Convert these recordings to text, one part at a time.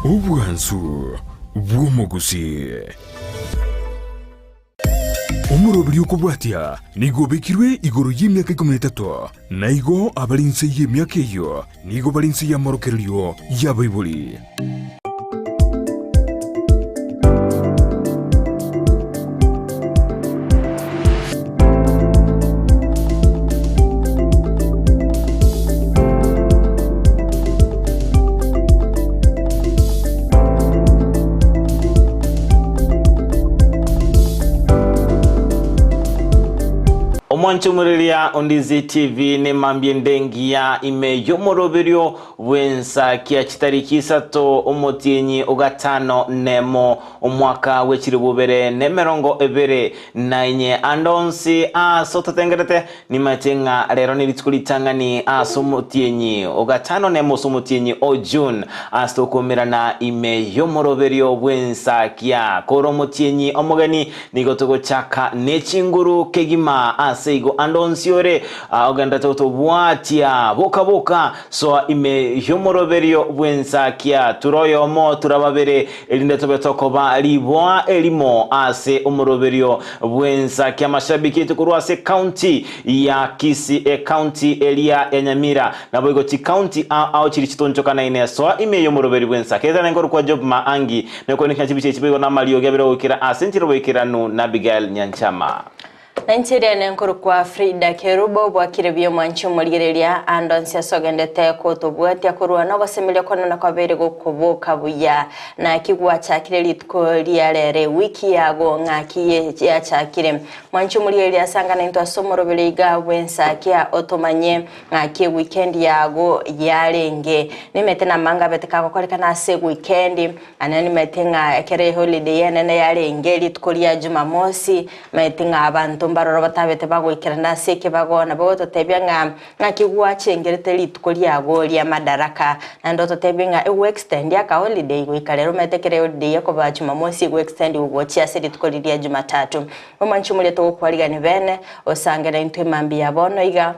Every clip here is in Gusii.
Obwansu bw'omogusii. Omoroberi okobwatia nigo obekirwe igoro y'emiaka ikomi na etato, na igo abare inse y'emiaka eyio nigo bare inse y'amorokererio y'abaibori. Omwanchomoreria o Ndizi TV nemambia ende engiya ime y'omoroberio bw'ensakia chitariki isato omotienyi o gatano nemo omwaka bw'echilifu bibere na emerongo ebere na inye. Ande onsi ase ototengerete Nimache ng'a rero nerituko ritang'ani ase omotienyi o gatano nemo ase omotienyi o June, ase tokoumerana ime y'omoroberio bw'ensakia. Kore omotienyi omogeni, nigo togochaka ne chinguru kegima. Ase igo ande onsi ore ogenderete gotobwatia, boka boka, soa ime y'omoroberio bw'ensakia. Tura oyomo, tura babere, erinde tobe tokoba riboa erimo ase omoroberio bw'ensa ki'amashabiki aito korwa ase ekaunti ya Kisii, ekaunti eria ya Nyamira, naboigo chikaunti ao ao chiri chitonchokanaine. Soa ime y'omoroberi bw'ensa. Keetana nkorokwa Job Maangi, nokoinekina chibicha echi boigo namariogi abere goikera ase enchera oboikeranu n'Abigael Nyanchama. Na inche riane nkorokwa Frida Kerubo, bwakire buya omwanchi omorigereria ande onsi ase ogendete kotobwatia korwa nogosemeria kwane nakwabeire gokoboka buya. Naki gwachakire rituko ria rero ewiki yago ng'aki yachakire. Mwanchi omorigereria ase anga naintwe ase omorobere iga bw'ensakia otomanye ng'aki eweekend yago yarenge. Nimete namanga abete kagokorekana ase eweekend Naende nimaete ng'a ekero eholiday enene yarenge rituko ria Jumamosi, maete ng'a abanto mbaroro batabete bagoikerana ase ekebago, nabo ogototebia ng'a ng'aki gwachengerete rituko riago ria Madaraka. Naende ototebie ng'a egoextend aka holiday goika rero omanyete ekero eholiday ekoba Jumamosi egoextend gochia ase rituko riria Jumatatu. Omwanchi omoria togokwarigani bene, osange naintwe mambia bono iga.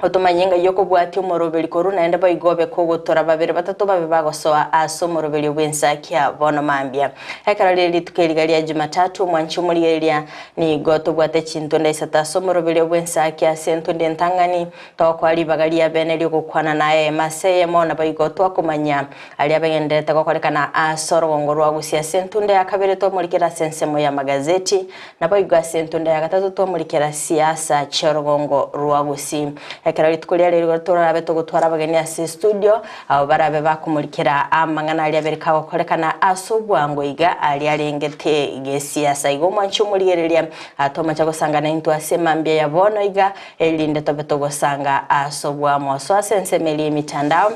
Otomanye ng'ai okobwatia omoroberi korwa naende boigo obe kogotora babere batato babe bagosoa ase omoroberio bw'ensakia bono mambia. Ekero rire rituko eriga ria Jumatatu, omwanchi omorigereria, nigo tobwate chintunda isato ase omoroberio bw'ensakia ase entunda entang'ani, tokoa ribaga ria bene ri'ogokwana naye ema ase eyemo, naboigo twakomanya aria abagendererete gokorekana ase orogongo rwa Gusii ase entunda ya kabere twamorikera ase ensemo y'amagazeti, Naboigo ase entunda ya gatato twamorikera siasa chi'orogongo rwa Gusii. Ekero rituko riarero igoro torabe togotwara abageni ase estudio, abwo barabe bakomorikera amang'ana aria abere kagokorekana ase obwango iga aria arengete gesiasa. Igo omwanche omorigereria tomocha gosanga naintwe ase emambia ya bono iga, erinde tobe togosanga ase obwamo. Soa ase ensemo eria y'emitandao.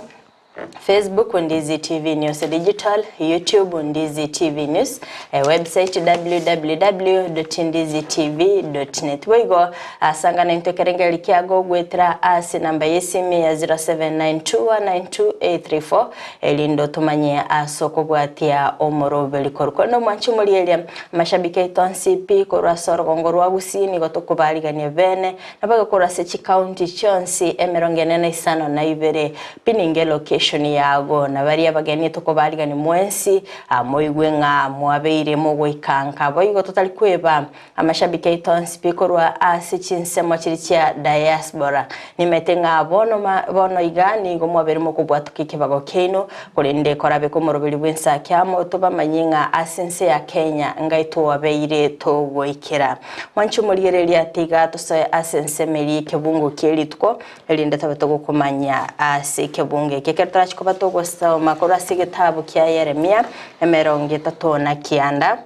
Facebook Ndizi TV News Digital, YouTube Ndizi TV News, eh, website www.ndizitv.net. Boigo asangana intwe ekerengereri kiago gwetera ase namba y'esimi ya 0792192834 erinde otomanye ase okobwatia omoroberi korwa korende omwanchi omorieria amashabiki aito onsi pi korwa ase orogongo rwa Gusii nigo tokobarigania bene Naboigo korwa ase chikaunti chionsi emerongo ene na isano na ibere, pi ninge location yago, na baria abageni tokobarigani mwensi, moigwe ng'a mwabeire mogoika nka. Boigo totari kweba amashabiki aito onsi pi korwa ase chinsemo chiria chia diaspora. Nimete ng'a bono bono iga nigo mwabeire mokobwatoka ekebago kiaino, korende korabeke omoroberi bw'ensaki amo tobamanyie ng'a ase ense ya Kenya ngai twabeire togoikera. Mwanche omorigereria, tiga tosoe ase ensemo eria y'ekebungo kie rituko, erinde tobe togokomanya ase ekebungo eke. Ekero torachi koba togosoma korwa ase egetabu kia Yeremia, emerongo etato na kianda,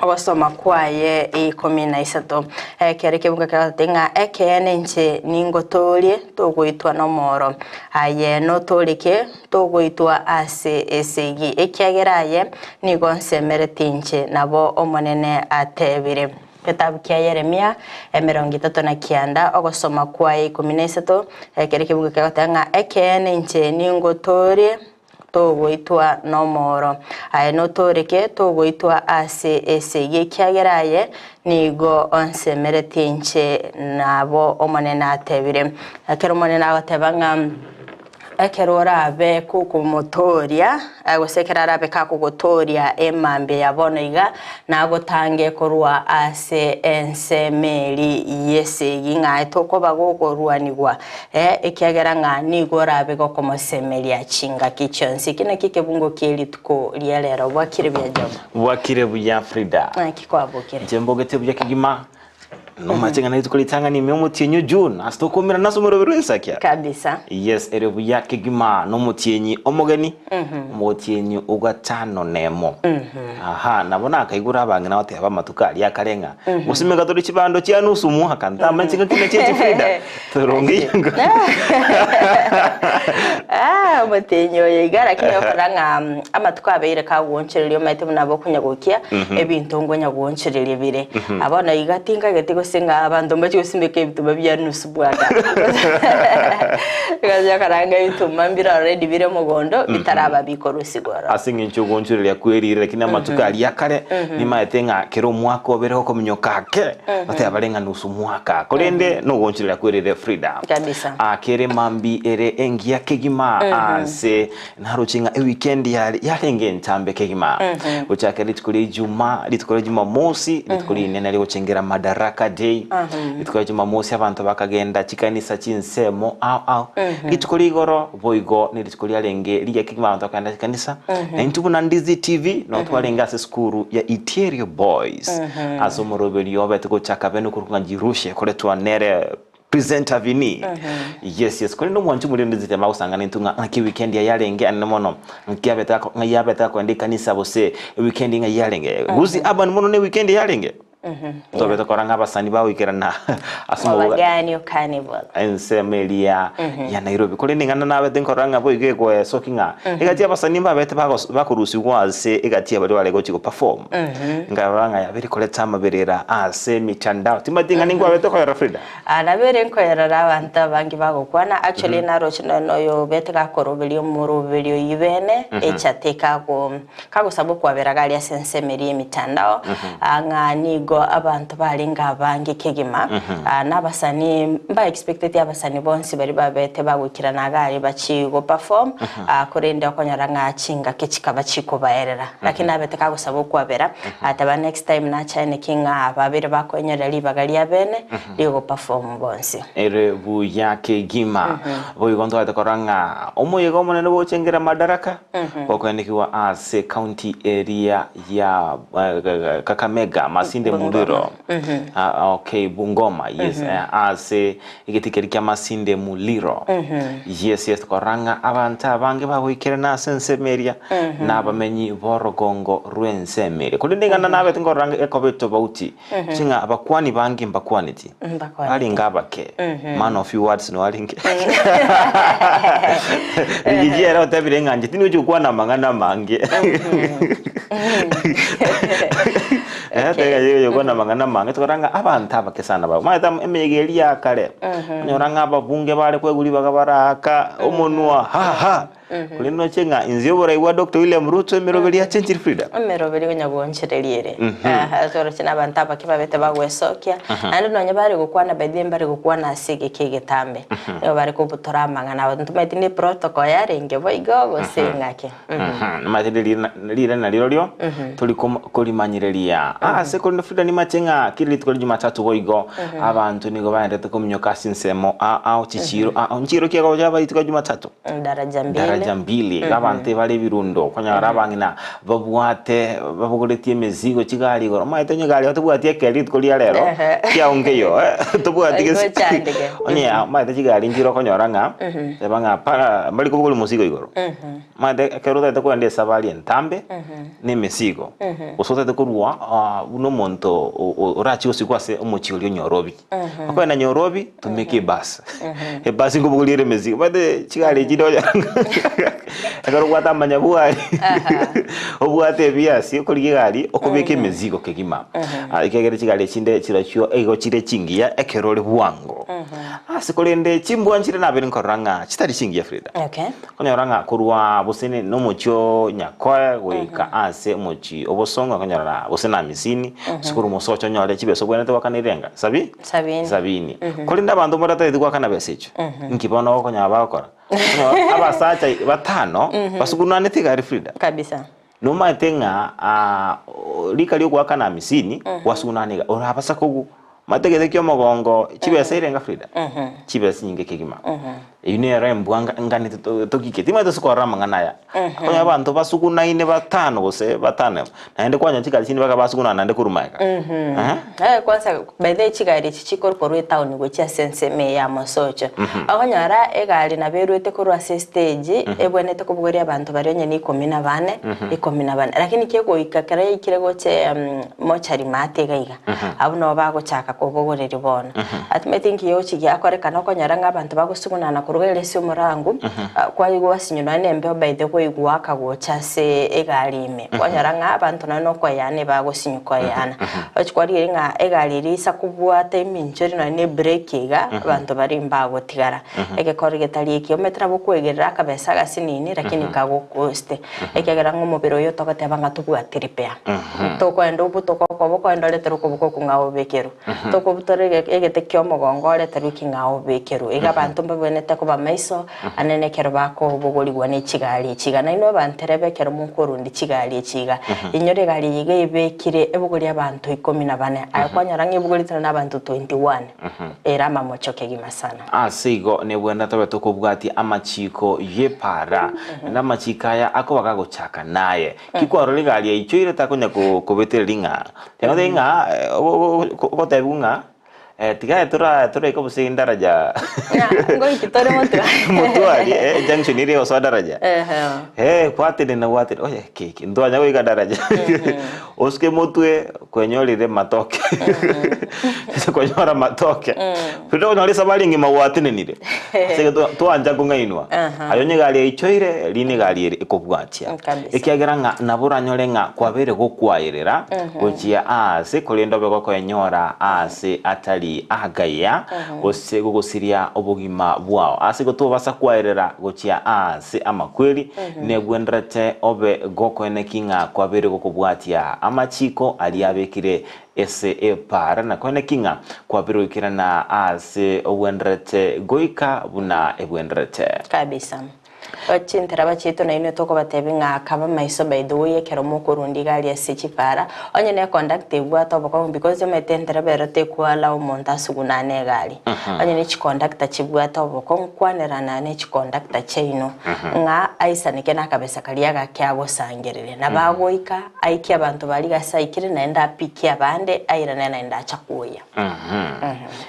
ogosoma kwaye ikomi na isato. Ekero ekebungo kegoteba ng'a ekeene inche ningotoorie, togoitwa nomoro. Aye notooreke, togoitwa ase esegi, ekiagera aye nigo nsemeretie inche, nabo Omonene atebire. Egetabu kia Yeremia, emerongo etato na kianda, ogosoma kwaye ikomi na isato, ekero ekebugo kegoteba ng'a ekeene inche ningotoorie, togoitwa nomoro. Aye notooreke, togoitwa ase esegi, ekiagera aye nigo onsemeretie inche, nabo Omonene atebire. Ekero Omonene agoteba ng'a. Ekero orabe kokomotooria, gose ekero arabe kagogotooria emambia ya bono iga, nagotange korwa ase ensemo eria y'esegi ng'a tokoba gokorwanigwa, ee, ekiagera ng'a nigo orabe gokomosemeria chingaki chionsi. Eki nakio ekebungo kie rituko ria rero. Bwakire buya Job? Bwakire buya Frida. Naki kwabokire? Inche mbogete buya kegima. Nomache ng'a nerituko ritang'ani ime omotienyi o June ase tokomerana ase omoroberi bw'ensakia. Kabisa. Yes, ere buya kegima nomotienyi omogeni, omotienyi o gatano nemo. Aha, nabo nakaigure abang'ina goteba amatuko aria akare ng'a gosimeka tore chibando chia nusu mwaka ntamanye chingaki nachio echi Frida toronge ingo. Ah, omotienyi oyo iga lakini okora ng'a amatuko abeire kagoonchoreria omanyete buna abokonyagokia ebinto nkonyagoonchoreria bire. Bono iga tingageti gose ng'a abanto mbache gosimeka ebituma bia nusu bwaka. Gachakora ng'a ebituma mbire already bire mogondo bitaraba bikorusigwa ororo. Ase eng'encho ogoonchoreria kwerire lakini amatuko aria akare nimaete ng'a kera omwaka obere gokominyoka ake bateba bare ng'a nusu mwaka korende nogoonchoreria kwerire Frida. Kabisa. Kere mambi ere engiya kegima ase Naroche ng'a ewikendi yare yarenge entambe kegima. Gochakera rituko ria Ijumaa, rituko ria Jumamosi, rituko rinene rigochengera Madaraka Day. Rituko ria Jumamosi abanto bakagenda chikanisa chinsemo ao ao. Rituko ria igoro boigo ne rituko riarenge rigiya kegima abanto bakagenda chikanisa. Na intwe buna Ndizi TV nabo twarenge ase esukuru ya Itierio Boys ase omoroberio obete gochaka bene okorokwa ng'a Jirushe koretwa nere Presenter Vinny. Yes yes korende omwanchi omorende nzete magosangana intwe ng'a ng'aki weekend yaye yarenge anene mono ng'aki yabete ako ng'ai yabete akoenda ekanisa gose weekend ng'ai yarenge gose urban mono ne weekend yarenge tobete korora ng'a abasani bagoikerana ase omobuga Obaganio Carnival. ensemo eria ya Nairobi korende ing'ana nabete nkorora ng'a boigo egoesoki ng'a egati abasani mbabete bagos bakorusigwa ase egati ya baria bare gochi go perform nkarora ng'a yabeire koreta amaberera ase emitandao timanyeti ng'a ninkwabete koyora Frida. Aa nabeire nkoerora abanto abange bagokwana, actually naroche nonya na oyo obete gakoroberia omoroberi oyio bene, echate kago kagosaba okwabera gari ase ensemo eria y'emitandao, aa ng'a nigo abanto barenge abange kegima, aa na abasanii mba expecteti abasanii bonsi baria babete bagoikirana iga aria bachie go perform, aa korende okonyora ng'a chingaki chikaba chikobaerera. Lakini nabete kagosaba okwabera, ateba next time nachaeneki ng'a babeire bakoenyorera ribaga ria bene rigo perform bonsi. Ere buya kegima. Boigo ntobwate korora ng'a omoyega omonene bw'ogochengera Madaraka gokoenekigwa ase county eria ya Kakamega, Masinde Muliro. Okay, Bungoma, yes, ase Egeti keria kia Masinde Muliro. Yes, yes, korora ng'a abanto abange bagoikerana ase ensemo eria, na abamenyi b'orogongo rw'ensemo eria. Korende ing'ana nabete nkorora ng'a ekoba etobauti, gose ng'a abakwani bange mbakwaneti, Mbakwaneti. barenge abake, man of few words nigo arenge. Rigiji ere otebire ng'a inche tindi gochia gokwana amang'ana amange. Taiga gokwana amang'ana amange, tokora ng'a abanto abake sana ba omanyete emeyega eria ya kare, onyora ng'a ababunge bare koegwa ribaga baraaka omonwa haha, korende noche ng'a inse y'oborai bwa Doctor William Ruto emeroberi yachenchire Frida. Emeroberi konya goonchereria ere. Ase oroche na abanto abake babete bagwesokia, naende nonye bare gokwana by the way mbare gokwana ase egeka egetambe, nigo bare kobutora amang'ana abo. Ntomanyeti ne protocol yarenge boigo gose ng'aki. Nimanyete rire narirorio tori korimanyereria ase korende Frida nimache ng'a kera rituko ria Jumatatu boigo abanto nigo baenderete kominyoka ase ensemo ao chichiro ao nchiro ki egocha yaba rituko ria Jumatatu? Daraja mbili. Daraja mbili iga abanto ebare ebirundo okonyora abang'ina babwate babogoretie emizigo chigari igoro omanyete onye egari yao tebwati ekeri rituko ria rero kiao nkeiyo tobwati Oigwe ochandeke. onye omanyete chigari nchire okonyora ng'a teba ng'a para mbari kobogoria omosigo igoro. Omanyete ekero otagete kogenda esabari entambe na emesigo, gose otagete korwa buna omonto orachie gosikwa ase omochie oria o Nyorobi. Okogenda Nyorobi, tumeka ebus. Ebus nkobogoria ere emesigo. Omanyete chigari echi nonya ekero obwate amanyabwari, obwate ebiasi, okorigia egari, okobeka emesigo kegima. Ekiagera chigari echinde chirochio igo chire chingiya ekero ore bwango. Ase korende chimbwa nchire nabere nkorora ng'a chitari chingiya Frida. Okay. Okonyora ng'a korwa gose nomochie o Nyakoe goika ase omochie o Bosongo, okonyora ng'a gose na Amisini, gose korwa mosocho onyore chibesa obwenerete goakana erenga? Sabi? Sabini. Sabini. Korende abanto mbaratagete goakana besa echio, inki bono okonyora bagokora? Abasacha batano basugunanete egari Frida. Kabisa. Nomaete ng'a rika riogoakana amisini gwasugunana iga orabasa kogwa. Omanyete egento ki'omogongo chibesa irenga Frida? Chibesa chinyinge kegima. Eyio nero embwa nganete togike. Timanyete ase kwarora amang'ana aya. Okonyora abanto basugunaine batano gose batano naende kwanyora chigari chinde mpaka basugunana naende korwa magega. Eeh. Kwanza by the way chigari echi chikorwa korwa etown gochia ase ensemo eye ya Mosocho. Okonyora egari nabo erwete korwa ase estage ebwenerete kobogoria abanto baria onye na ikomi na bane, ikomi na bane. Lakini kegoika ekero yaikire gocha mochari maate iga iga, abwo nabo bagochaka kobogoreria bono. Atimeti nki ochi giakorekana okonyora ng'a abanto bagosugunana korwa ere ase omorango, kwaigwa gwasinywa nonya na embeo by the way goaka gocha ase egari ime. Kwanyora ng'a abanto nonya na okoeyana ebagosinywa koeyana. Ochi kwarigereria ng'a egari eria eisa kobwata eminchori nonya na ebreki iga, abanto baria mbagotigara. Egekoro getari ekiya, omanyete nabo okwegerera akabesa agasinini lakini kagokoste. Ekiagera ng'a omobere oyo togoteba ng'a tobwati repair. Tokoenda obutoka okoba okoenda oreterwe okoboko okong'ao obekerwe. Tokobutora egete kia omogongo oreterwe ekeng'ao obekerwe. Iga abanto mbabwenerete koba maiso anene ekero bakobogorigwa ne chigari echi iga. Nainwe abanterebe ekero mokorundi chigari echi iga, inyora egari eye iga ebekire ebogorie abanto ikomi na bane, aye kwanyora ng'a ebogoreti nonye na abanto 21. Ere amamocho kegima sana. Ase igo nebwenerete tobe tokobwatia amachiiko y'epaara, naende amachiiko aya akoba gagochaka naye. Ki kwarora egari yaichoire takonya kobetereria ng'a tiga ng'a ogotebiwa ng'a tiga aye toraika gose endaraja Ngoiki tore motwe. motwe aria junction eria egosoa daraja gwatenena gwatenena oye keki ntwanya goika daraja osuke motwe kwenyorire matoke konyora matoke rende okonyora esabari engima gwatenenire ase egento twancha kong'ainwa aye onye egari yaichoire riina egari ere ekobwatia Kabisa. ekiagera ng'a nabo oranyore ng'a kwabeire gokwaerera gochia aase korende obe gokoenyora aase atari agaya gose gogosiria obogima bwao. Ase igo tobasa kwaerera gochia aase amakweri, negwenderete obe gokoeneki ng'a kwabeire gokobwatia amachiiko aria abekire ase epaara, na koeneki ng'a kwabeire goikerana aase ogwenderete goika buna ebwenderete. Kabisa. Chintereba chiaito nainwe tokobatebia ng'a akaba maiso by the way ekero mokorunda iga aria ase chipara, onye ne conductor ebwate obokong'u because omanyete entereba ero tekoallow omonto asugunane egari. Onye ne chiconductor chibwate obokong'u kwanerana ne chiconductor chiaino ng'a aisaneke na akabesa karia agake agosangereria. Nabo agoika aikie abanto baria iga ase aikire naende apikie abande airane naende acha koyia.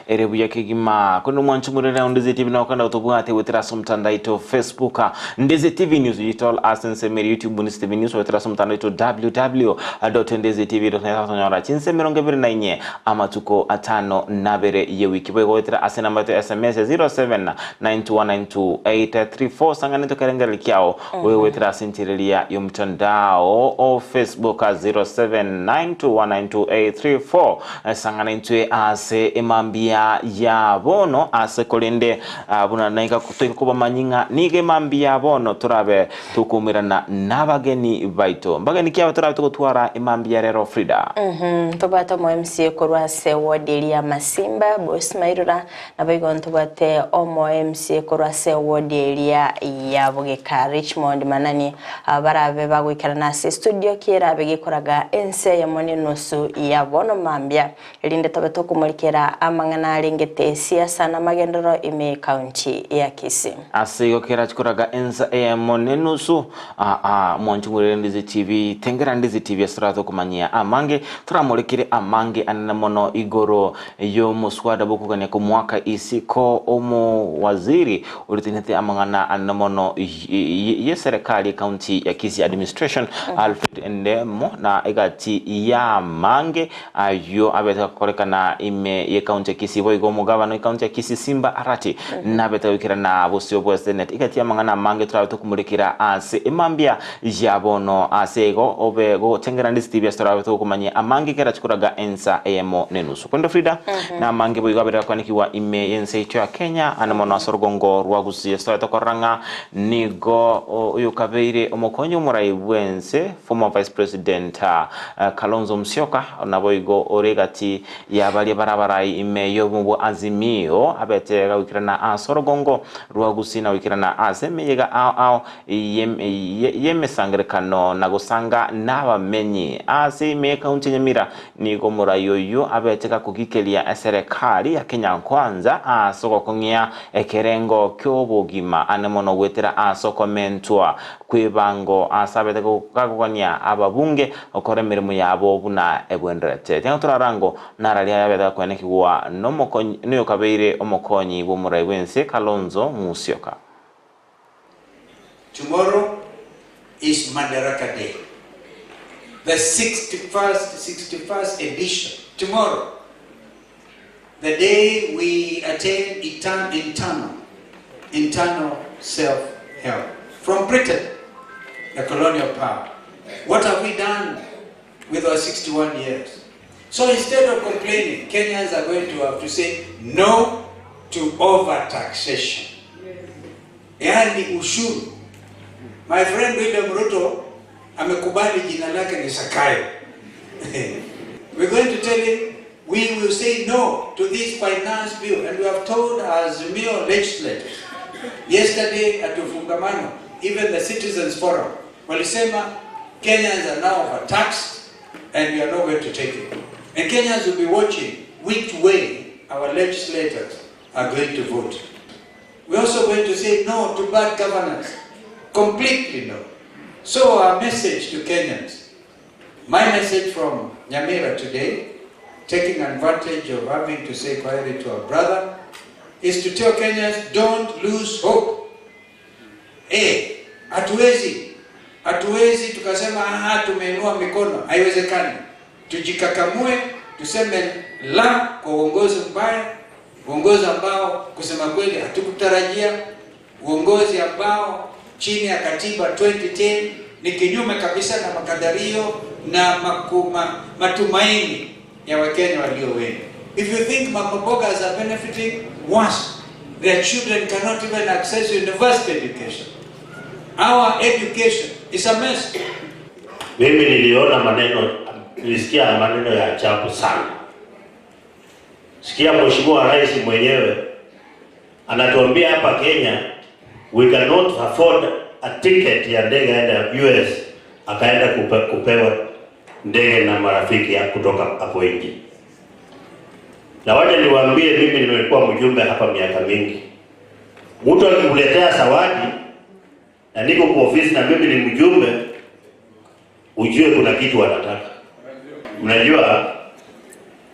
Ere buya kegima. Korende omwanchi omorere ao Ndizi TV nokogenda gotobwate goetera ase omotandao aito Facebook Ndizi TV News Digital ase ensemo ere YouTube Ndizi TV News goetera ase omotandao aito www.ndizitv.net otonyora chinse 24 amatuko atano na abere ye wiki boigo goetera ase enamba yaito ya SMS ya 0792192834 sang'ana tokerengereria kiao boigo goetera ase enchera eria y'omotandao o Facebook 0792192834 Sang'ana intwe ase emambia ya bono ase korende buna naika toika kobamanyi ng'a nigo emambia ya bono torabe tokoumerana nabageni baito. Mbageni ki aba torabe togotwara emambia rero Frida? Ntobwate omo MCA korwa ase ward eria ya Masimba, Boyce Mairura, Naboigo ntobwate omo MCA korwa ase ward eria ya Bogeka Richmond Manani aba barabe bagoikerana ase estudio ki erabe gekoraga ense eyemo nenusu ya bono mambia erinde tobe tokomorikera amang'ana arengete siasa na amagenderero ime ye county ya Kisii. Ase igo kerache koraga ensa eyemo nenusu Aa, mwanche ng'urere Ndizi TV, tengera Ndizi TV ase torabe tokomanyia amange, toramorekere amange anene mono igoro y'omoswada bw'okogania komoaka isiko omowaziri oritenete amang'ana anene mono y'eserekari y'ecounty ya Kisii Administration Alfred Ndemo na egati y'amange ayio abete gakorekana ime y'ecounty ya Kisii boigo omogabana w'ecounty ya Kisii Simba Arati nabete goikerana bosio bwa Senate egati y'amang'ana. namange torabe tokomorekera ase emambia ya bono. Ase igo obe gogotengera Ndizi TV ase torabe togokomanyia amange kera chikoraga ensa eyemo nenusu. Korende Frida, namange boigo abere gakwanekigwa ime y'ense yaito ya Kenya, ande mono ase orogongo rwa Gusii ase torabe tokorora ng'a nigo oyokabeire omokonyi omorai bw'ense, former vice president, Kalonzo Musyoka, naboigo ore egati Yabaria bare abarai ime y'obomo bwa Azimio, abete gagoikerana ase orogongo rwa Gusii na goikerana ase emeyega ao ao y'emesangererekano na gosanga nabamenyi. Ase ime y'ekaunti ya Nyamira nigo omorai oyio abete gakogikeria eserekari ya Kenya Kwanza ase ogokong'ia ekerengo ki'obogima ane mono goetera ase okomentwa kw'ebango ase abete gakogania ababunge Gokora emeremo yabo buna egwenderete. Tiga torarango nararia ayabete gakwenekigwa nomokonyi noyokabeire omokonyi bw'omorai bw'ense Kalonzo Musyoka. Tomorrow is Madaraka Day, the 61st, 61st edition. Tomorrow, the day we attain etern, internal, internal self-help from Britain, the colonial power. What have we done with our 61 years? So instead of complaining, Kenyans are going to have to say no to overtaxation. Yaani ushuru. My friend William Ruto amekubali jina lake ni Zakayo. We're going to tell him we will say no to this finance bill and we have told our Azimio legislators yesterday at Ufungamano, even the Citizens Forum walisema Kenyans are now overtaxed and we are not going to take it. And Kenyans will be watching which way our legislators are going to vote. We're also going to say no to bad governance. Completely no. So our message to Kenyans, my message from Nyamira today, taking advantage of having to say quietly to our brother, is to tell Kenyans, don't lose hope. Eh, hatuwezi hatuwezi tukasema ah, tumeinua mikono, haiwezekani. Tujikakamue, tuseme la kwa uongozi mbaya, uongozi ambao kusema kweli hatukutarajia, uongozi ambao chini ya katiba 2010 ni kinyume kabisa na makadirio na makuma, matumaini ya Wakenya walio wengi. If you think mama mbogas are benefiting, worse, their children cannot even access university education. Our education is a mess. Mimi niliona maneno, nilisikia maneno ya ajabu sana. Sikia Mheshimiwa Rais mwenyewe anatuambia hapa Kenya we cannot afford a ticket ya ndege aenda US akaenda kupe, kupewa ndege na marafiki ya kutoka hapo nje. Na wacha niwaambie, mimi nimekuwa mjumbe hapa miaka mingi. Mtu akikuletea zawadi na niko kwa ofisi na mimi ni mjumbe, ujue kuna kitu anataka. Mnajua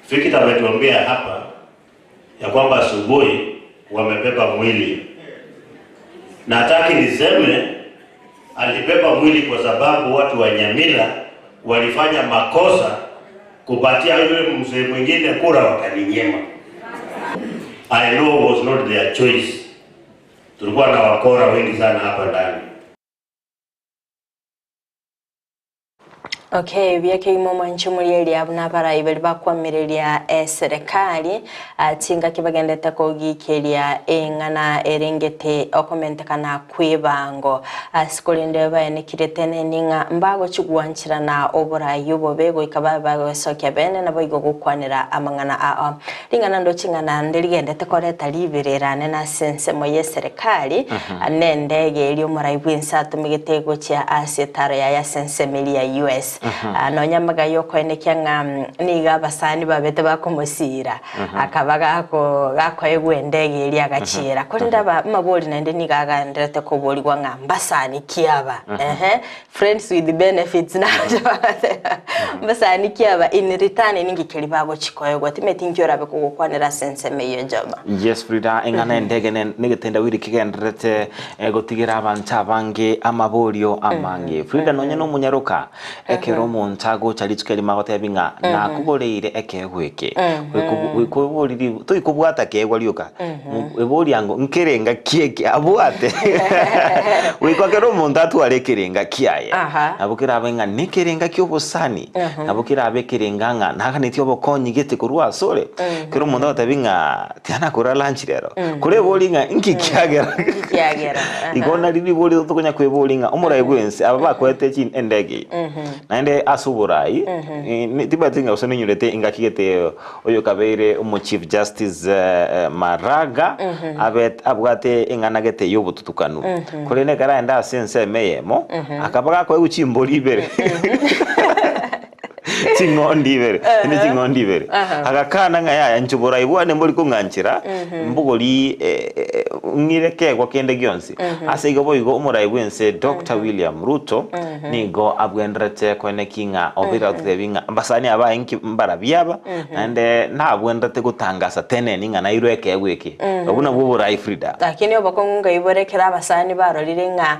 Fikita ametuambia hapa ya kwamba asubuhi wamebeba mwili, na hataki niseme alibeba mwili kwa sababu watu wa Nyamira walifanya makosa kupatia yule mzee mwingine kura wakaninyima. I know was not their choice. Tulikuwa na wakora wengi sana hapa ndani. Okay, buya kegima omwanchi omorieria buna abarai baria bakwamireria eserekari ah, chingaki bagendete kogikeria eng'ana erengete okomentekana kw'ebango ase korende baenekire neni ng'a mbagochigwancherana oborai obobe goika babe bagoesokia bene naboigo gokwanera amang'ana ao. Ring'ana ndoche ng'a naende rigendete koreta riberera nene ase ensemo y'eserekari, nendege eria omorai bw'ense atomegete gochia ase etaro yaye ase ensemo eria ya US. Nonya amaga y'okoenekia ng'a nigo abasani babete bakomosiira, akaba gako gakoegwa endege eria agachiera. Korende aba amabori naende nigo agenderete koborigwa ng'a mbasani ki aba? Ehe, friends with benefits nabache bagateba mbasani ki aba in return ninki keria bagochi koegwa timeti inki orabe kogokwanera ase ensemo eyio Joba. Yes Frida, eng'ana endege ne- negetendawiri kegendererete eh, gotigera abanto abange amaborio amange. Frida nonye nomonyaroka ekero. Ekero omonto agocha rituko erimo agotebi ng'a nakogoreire ekeegwa eke, goika oborie ribu toikobwata keegwa rioka, eboria ango nkerenga ki eke abwate? Goika kera omonto atware ekerenga kiaye. Nabo kerabe ng'a nekerenga kia obosani, nabo kerabe ekerenga ng'a naganetie obokonyi gete korwa asore, kera omonto agotebi ng'a tiga nakora lunch rero, koreboria ng'a inki kiagera? Inki kiagera? Igo nari riborio tokonya kweboria ng'a omorai bwensi aba bakoete chi endege eye, naende ase oborai, tibwati ng'a gose ninyorete engaki gete oyokabeire omo chief justice Maraga abe abwate eng'ana gete y'obotutukanu, korende ekero aenda ase ensemo eyemo, akaba gakoegwa chimbori ibere. Ching'ondi ibere, inde ching'ondi ibere. Agakana ng'a yaya inche oborai bwane mbori kong'anchera, mbogori ng'ire keegwa kende gionsi. Ase igo boigo omorai bw'ense Doctor William Ruto nigo abwenerete koeneki ng'a obeire agototebi ng'a abasani aba aye nki mbarabwo aba, naende nabwenerete gotangasa teneni ng'a nairwe ekeegwa eke. Obwo nabwo oborai Frida. Lakini obokong'u nkaibora ekero abasani barorire ng'a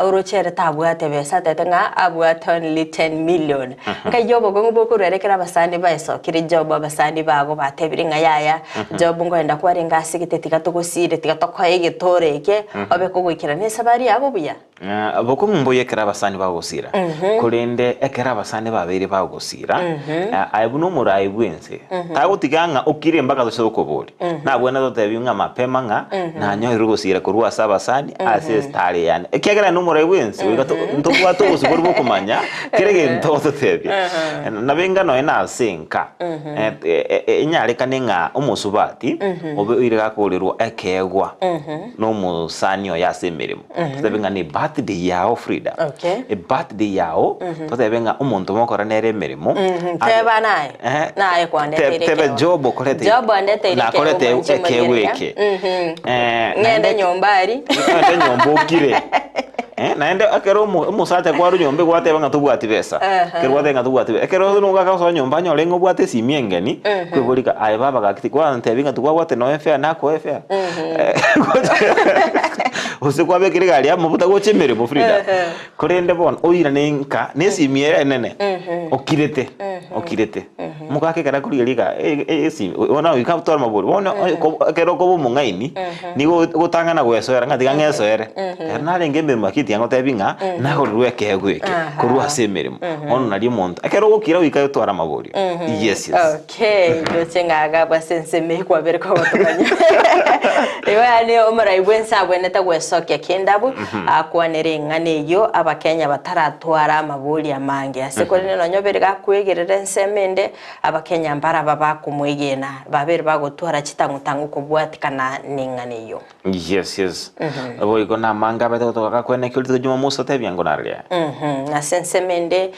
Oroche ere tabwate besa atete ng'a abwate only 10 million. Nkaiyo obokong'u bokorwa ere ekero abasani baesokire Job abasani bago batebire ng'a yaya Job nkoenda kwarenge ase gete tiga togosire tiga tokoe egetoro eke obe kogoikerana esabari yago buya. Bokong'u mboiyo ekero abasani bagosira, korende ekero abasani babeire bagosira, aye buna omorai bw'ense, tagotiga ng'a okire mpaka toche tokoborie. Nabwenerete gotebia ng'a mapema ng'a nanyorire ogosira korwa ase abasani ase esitari yane. Ekiagera aye nomorai bwensi, goika to- ntobwate obosibore bw'okomanya kera egento ogototebia. Nabo enga nonya na ase enka, enyarekane ng'a omosubati obe oire gakorerwa ekeegwa na omosani oye ase emeremo. Totebe ng'a ne birthday yao Frida, Okay. ebirthday yao, totebe ng'a omonto mokora nere emeremo, abe- Teba naye. Eh, Naye kwandeteire tebe ekeegwa. Job okorete Job andeteire nakorete ekeegwa inche ekeegwa morigereria. eke. Mhm. Eh, Ng'ende naende- nyomba aria. Ng'ende nyomba okire. Eh, naende ekero omo- omosacha kwarwa nyomba gwateba ng'a tobwati besa. Aha. Ekero gwateba ng'a tobwati besa. Ekero nogaka gosoa nyomba anyore ng'a obwate esimi engeni, kweborika aye baba gaki tikwantebia ng'a tibwabwate nonya efare nakoe efare. Eh, gose kwabekire egari amabuta gocha emeremo Frida. Korende bono oirane nka na esimi ere enene, okirete, okirete. Omogaka ekero akorigereria iga esimi, bono goika otware amabori, bono ekero okoba omong'aini, nigo ogotang'ana goesoera ng'a tiga ng'esoere. Ere narenge emeremo lakini tiga ngotebi ng'a nagorerwe ekeegwa eke korwa ase emeremo. Bono nario omonto, ekero ogokira goika otware amaborio. Yes, yes. Okay, ndoche ng'a iga abwo ase ensemo eye kwabere kogotomanya. Igo yaani omorai bwense abwenerete gwesokia kende abwo, akwanere eng'ana eyio abakenya bataratwara amabori amange. Ase korende nonya obere gakwegerera ensemo ende, abakenya mbaraba bakomwegena, babere bagotwara chitang'u-tang'u kobwatikana neng'ana eyio. Yes, yes. Boigo namange abete gotoka gakwenekio rituko Jumamosi otebia ngo naria. Ase ensemo ende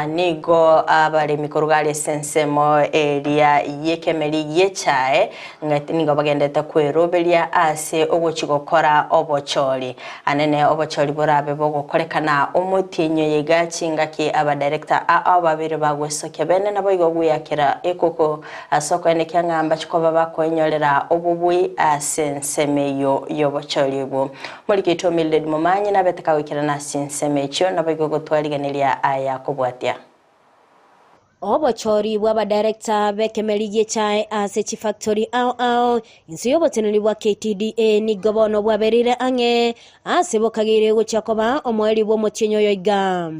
nigo abaremi korwa are ase ensemo eria y'ekemeri gi'echae ng'a nigo bagenderete kweroberia ase ogochia gokora obochori. Anene obochori borabe bogokorekana omotienyi oyo iga chingaki abadirector ao babere bagwesokia bene naboigo gweyakera ekoko Ase okoenekia ng'a mbache koba bakoenyorera obobui ase ensemo eyio y'obochori obwo. Morikitwe Mildred Momanyi nabete kagoikerana ase chinsemo echio, naboigo gotwarigeneria aya kobwatia. Obochori bw'abadirector b'ekemeri gi'echae ase chifactori ao ao inse y'oboteneneri bwa KTDA nigo bono bwabereire ang'e ase bokageire gochia koba omoerio bw'omotienyi oyo iga.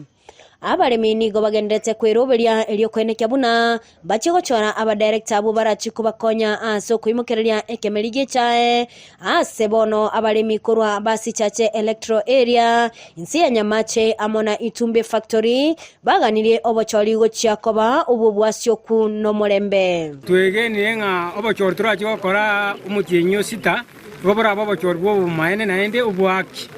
Abaremi nigo bagendererete kweroberia erio koenekia buna mbachie gochora abadirector abwo barachie kobakonya ase okoimokereria ekemeri gi'echae ase bono abaremi korwa Basichache Electoral Area, inse ya Nyamache amo na Itumbe Factory baganirie obochori gochia koba obwo bwasioku nomorembe. Twegenire ng'a obochori torachie gokora omotienyi o sita Igo borabe obochori bw'obomaene naende obw'haki.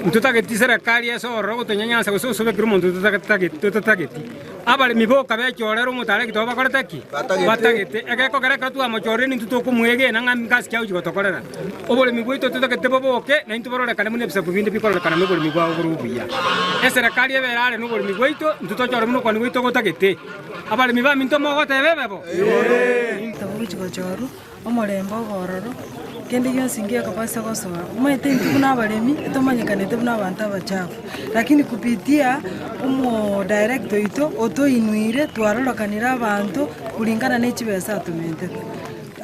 Ntotageti serekari ase ororo gotonyanyansa gose gosobekera omonto totatageti. Abaremi boka bechorere omotaara ekio bakorete ki? Batagete. Egekogera ekero twamochorire nintwe tokomwegena ng'a ngasi ki agochia gotokorera. Oboremi bwaito totagete boboke na intwe bororekane buna ebisaku binde bikororekana noboremi bwabo bore obuya. Eserekari ebere are noboremi bwaito, intwe tochore buna okwania gwaito gotagete. Abaremi baminto mogoteba ebe bo? Togochi gochorwa. Omorembe obe ororo. Kende gionsi ngekobasa gosoa. Omanyete intwe buna abaremi, etomanyekanete buna abanto abachafu, lakini kupitia omodirector oito otoinuire twarorekanire abanto kulingana ne chibesa atomentete.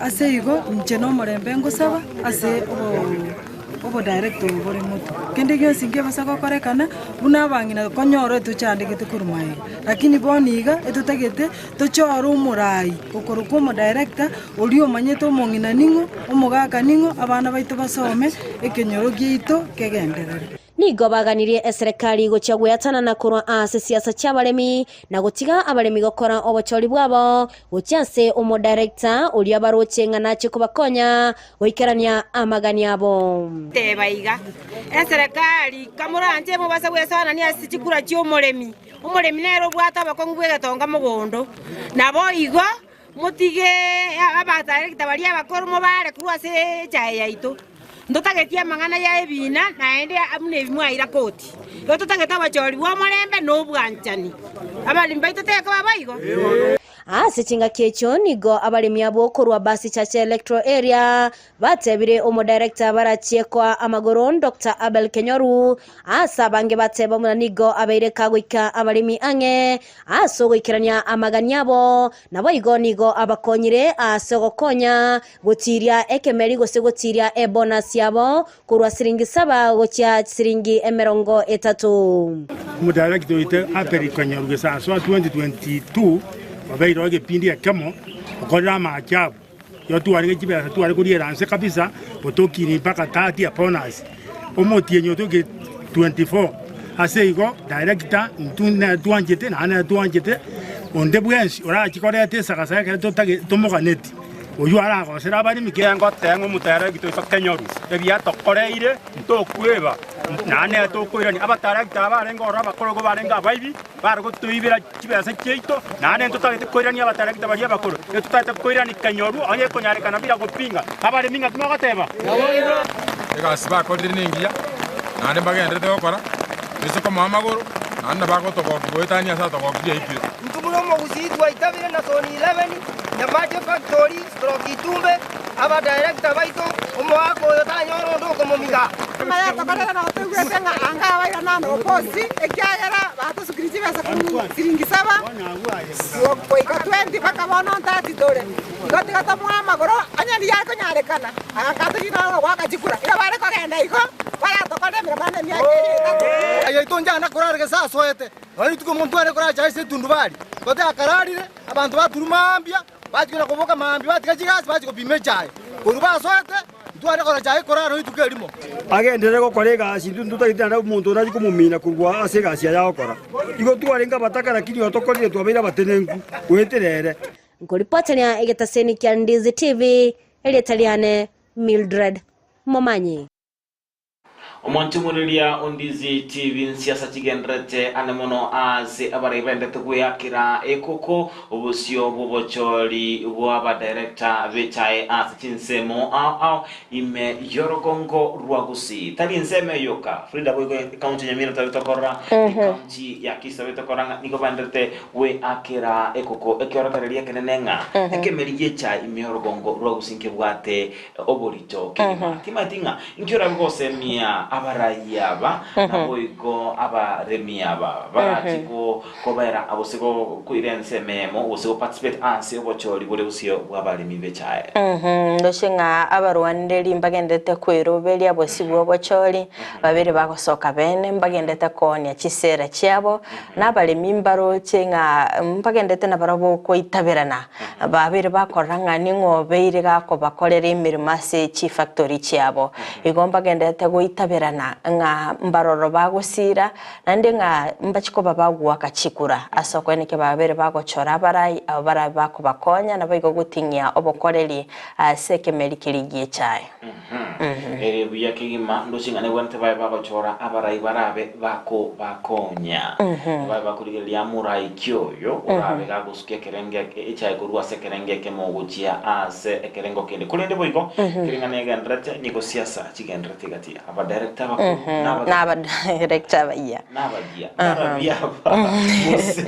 Ase igo, inche na omorembe ngosaba ase obo obodirector obo bore motwe. Kende gionsi nkebasa gokorekana, buna abang'ina konyora etochandegete korwa magega, lakini bono iga etotagete Tochore omoraai okorokwa omodirector, oria omanyete omong'ina ning'o, omogaka ning'o, abana baito basome, ekenyoro giaito kegenderere. Nigo baganirie eserekari gochia gweatanana korwa ase siasa chi'abaremi na gotiga abaremi gokora obochori bwabo gochia ase omodirector oria baroche ng'a nachie kobakonya goikerania amagani abo. Teba iga, Eserekari, kamoranche mobase gwesoanania ase chikura chi'omoremi. Omoremi nere obwate obokong'u bw'egetonga mogondo. Naboigo motige abadirector baria abakoro mobare korwa ase echae yaito. Ntotageti amang'ana ya ebina naende buna ebi mwaira koti. Igo totagete obochori bw'omorembe na obwanchani. Abaremi baito tekoba boigo? Ase chingaki echio nigo abaremi abwo korwa Basi Church Electoral Area Batebire omodirector barachie koa amagoro Doctor Abel Kenyoru ase abange bateba buna nigo abeire kagoika abaremi ang'e ase ogoikerania amagani abo, naboigo nigo abakonyire ase ogokonya gotiria ekemeri gose gotiria ebonus yabo korwa siringi saba gochia siringi emerongo etato. Omodirector oito Abel Kenyoru Gesasoa 2022 obeire oo egepindi ekemo okorire amaajabu. Igo twarenge chibesa tware koriera nse kabisa, gotokini mpaka 30 bonus, omotienyi otoke 24. Ase igo director intwe nere twanchete naende nere twanchete, onde bwensi orache koreta esagasaga ekero totage tomoganeti, oywo aragosere abaremi ki. Ngoteba ng'a omotayarekita oito Kenyoru, ebiya atokoreire ntokweba, naende nere tokoirania. Abatayarekita aba barenge ororo abakoro igo barenge abaibi. Bare gotoibera chibesa chiaito, naende ntotagete koirania abatarekita baria abakoro, ntotagete koirania kenyoru onye ekonyarekana bila gopinga. Abaremi ng'aki mogoteba? Egasi bakorire nengiya, naende mbagendererete gokora, toise komoa amagoro, naende nabagotogokia goetania ase atogokirie aikire. Intwe buna omogusii twaitabire na zone 11, Nyamache factory, stroke Itumbe, aba director baito, omoaka oyo tanyora onde okomomiga. Amaya tokorera nabo toigwete ng'a anga abairana nobosi, ekiagera batosukirie chibesa korwa siringi saba goika twenty mpaka bono thirty tore. Igo tiga tomoe amagoro onye riria akonyarekana anga torigie noro goaka chikura. Igo bare kogenda igo baratokorere emeremo ande emiaka eye etato. Ayaito njana korara gese asoete, nonya rituko omonto are koracha ase etundubari, gote akararire, abanto baturwa mambia, bachia konya koboka mambia batiga chigasi bachia gopima echae. Korwa basoete, ntware korora echae ekorara rituko erimo. Agenderere gokora egasi, intwe ntotagete naende omonto onde achie komomina korwa ase egasi aye agokora. Igo twarenge abataka, lakini otokorire twabeire abatenenku goetera ere. Nkoripoteria egetaseni kia Ndizi TV, erieta riane Mildred Momanyi. Omonchomoriria o Ndizi TV nsiasa chigendererete ane mono ase abarai baendete gweakera ekoko obosio bw'obochori bw'abadirector b'echae ase chinsemo ao ao ime y'orogongo rwa Gusii. Tari ensemo eyo yoka, Frida boigo ecounty ya Nyamira twabete korora, ecounty ya Kisii twabete korora ng'a nigo baenderete gweakera ekoko ekeorokererio ekenene ng'a ekemeri gi'echae ime y'orogongo rwa Gusii nkebwate oborito kegima. Timanyeti ng'a Inki orabe gosemia abarai aba, naboigo abaremi aba barache kobera gose koira ensemo eyemo gose go participate ase obochori bore bosio bw'abaremi b'echae? Ndoche ng'a abarwaneri mbagenderete kweroberia bosio bw'obochori, babere bagosoka bene mbagenderete koonia chisera chiabo, na abaremi mbaroche ng'a mbagenderete nabarabwo goitaberana. Babere bakorora ng'a ning'o obeire gakobakorera emeremo ase chifactori chiabo. Igo mbagenderete goitaberana ng'a mbaroro bagosiira, naende ng'a mbachie koba bagoaka chikura. Ase okoenekia babere bagochora abarai, abwo barabe bakobakonya, naboigo goting'ia obokoreri ase ekemeri keria gi'echae. Ere buya kegima ndoche ng'a nebwenerete babe bagochora abarai barabe bakobakonya. Babe bakorigereria amorai ki oyo orabe gagosukia ekerengo eke echaye korwa ase ekerengo ekemo gochia ase ekerengo kende. Korende boigo kere ng'a negendererete nigo siasa chigendererete egati Abadirector abakoro Mhm, na abadirector abayia. Nabayia. Narabi aba. Mose.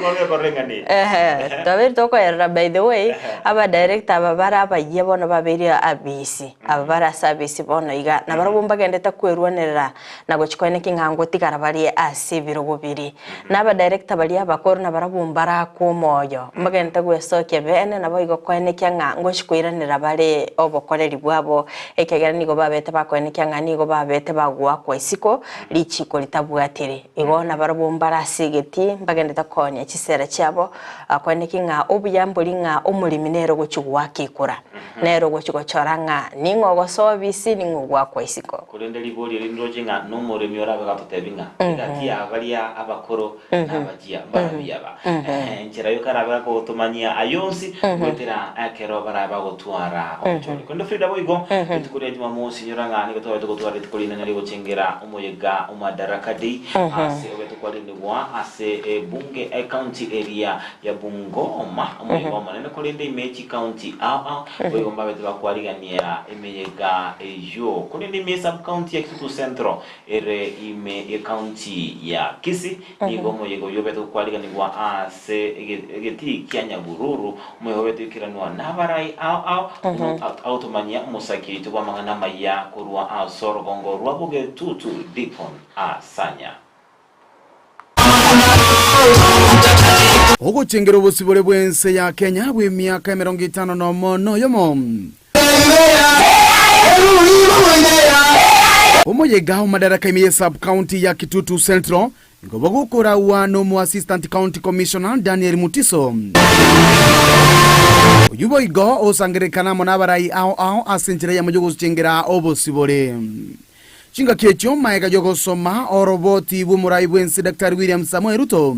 Bagekoreng'ani. Ehe, twabeire tokoerera by the way, abadirector aba bare abayia bono babeire abisi, aba bare ase abisi bono iga, nabarabwo mbagendete kwerwanerera na gochia koeneki ng'a ngotigara barie ase ebirogo biria. Na abadirector baria abakoro nabarabwo mbarakwe omoyo, mbagendete gwesokia bene naboigo koenekia ng'a ngochia koiranera bare obokoreri bwabo, ekiagera nigo babete bakoenekia ng'a nigo babete bagoakwa isiko richiko ritabwatiri. Igo nabarabwo mbare ase egetii mbagendete koonia chisera chiabo, koenekia ng'a obuya mbori ng'a omoremi nere ogochia goaka ekura, nere ogochia gochora ng'a ning'o ogosoa obisi, ning'o ogoakwa isiko. Korende riborio eri ndoche ng'a nomoremi orabe gatotebi ng'a egati ya baria abakoro nabachia mbarabi aba. Ehe, enchera yoka arabe gakotomanyia ayio onsi goetera ekero barabe bagotwara obochori. Korende Frida boigo rituko ria Jumamosi inyora ng'a nigo twabete gotwara rituko rinene rigochengera omoyega o Madaraka Day ase obete kwarinigwa ase ebunge ecounty eria ya Bungoma omoyega omonene korende ime chicounty ao ao boigo mbabete bakwarigania Emeyega eyio, korende ime y'esub-county ya Kitutu Central ere ime y'ecounty ya Kisii, nigo omoyega oyio obete gokwariganigwa ase egetii kia Nyahururu, omoyega obete goikeranwa nabarai ao ao buna agotomanyia omosaki oito bw'amang'ana amaya korwa ase orogongo rwa Bogetutu Dickon Asanya. Ogochengera obosibore bw'ense ya Kenya bw'emiaka emerongo etano nomo noyomo. Omoyega o madaraka ime ye sub-county ya Kitutu Central nigo bogokoraua nomo Assistant County Commissioner Daniel Mutiso. Oyio boigo osangererekana amo nabarai ao ao ase enchera eyemo yogochengera obosibore. Chingaki echio magega y'ogosoma oroboti bw'omorai bw'ense Daktari William Samoei Ruto,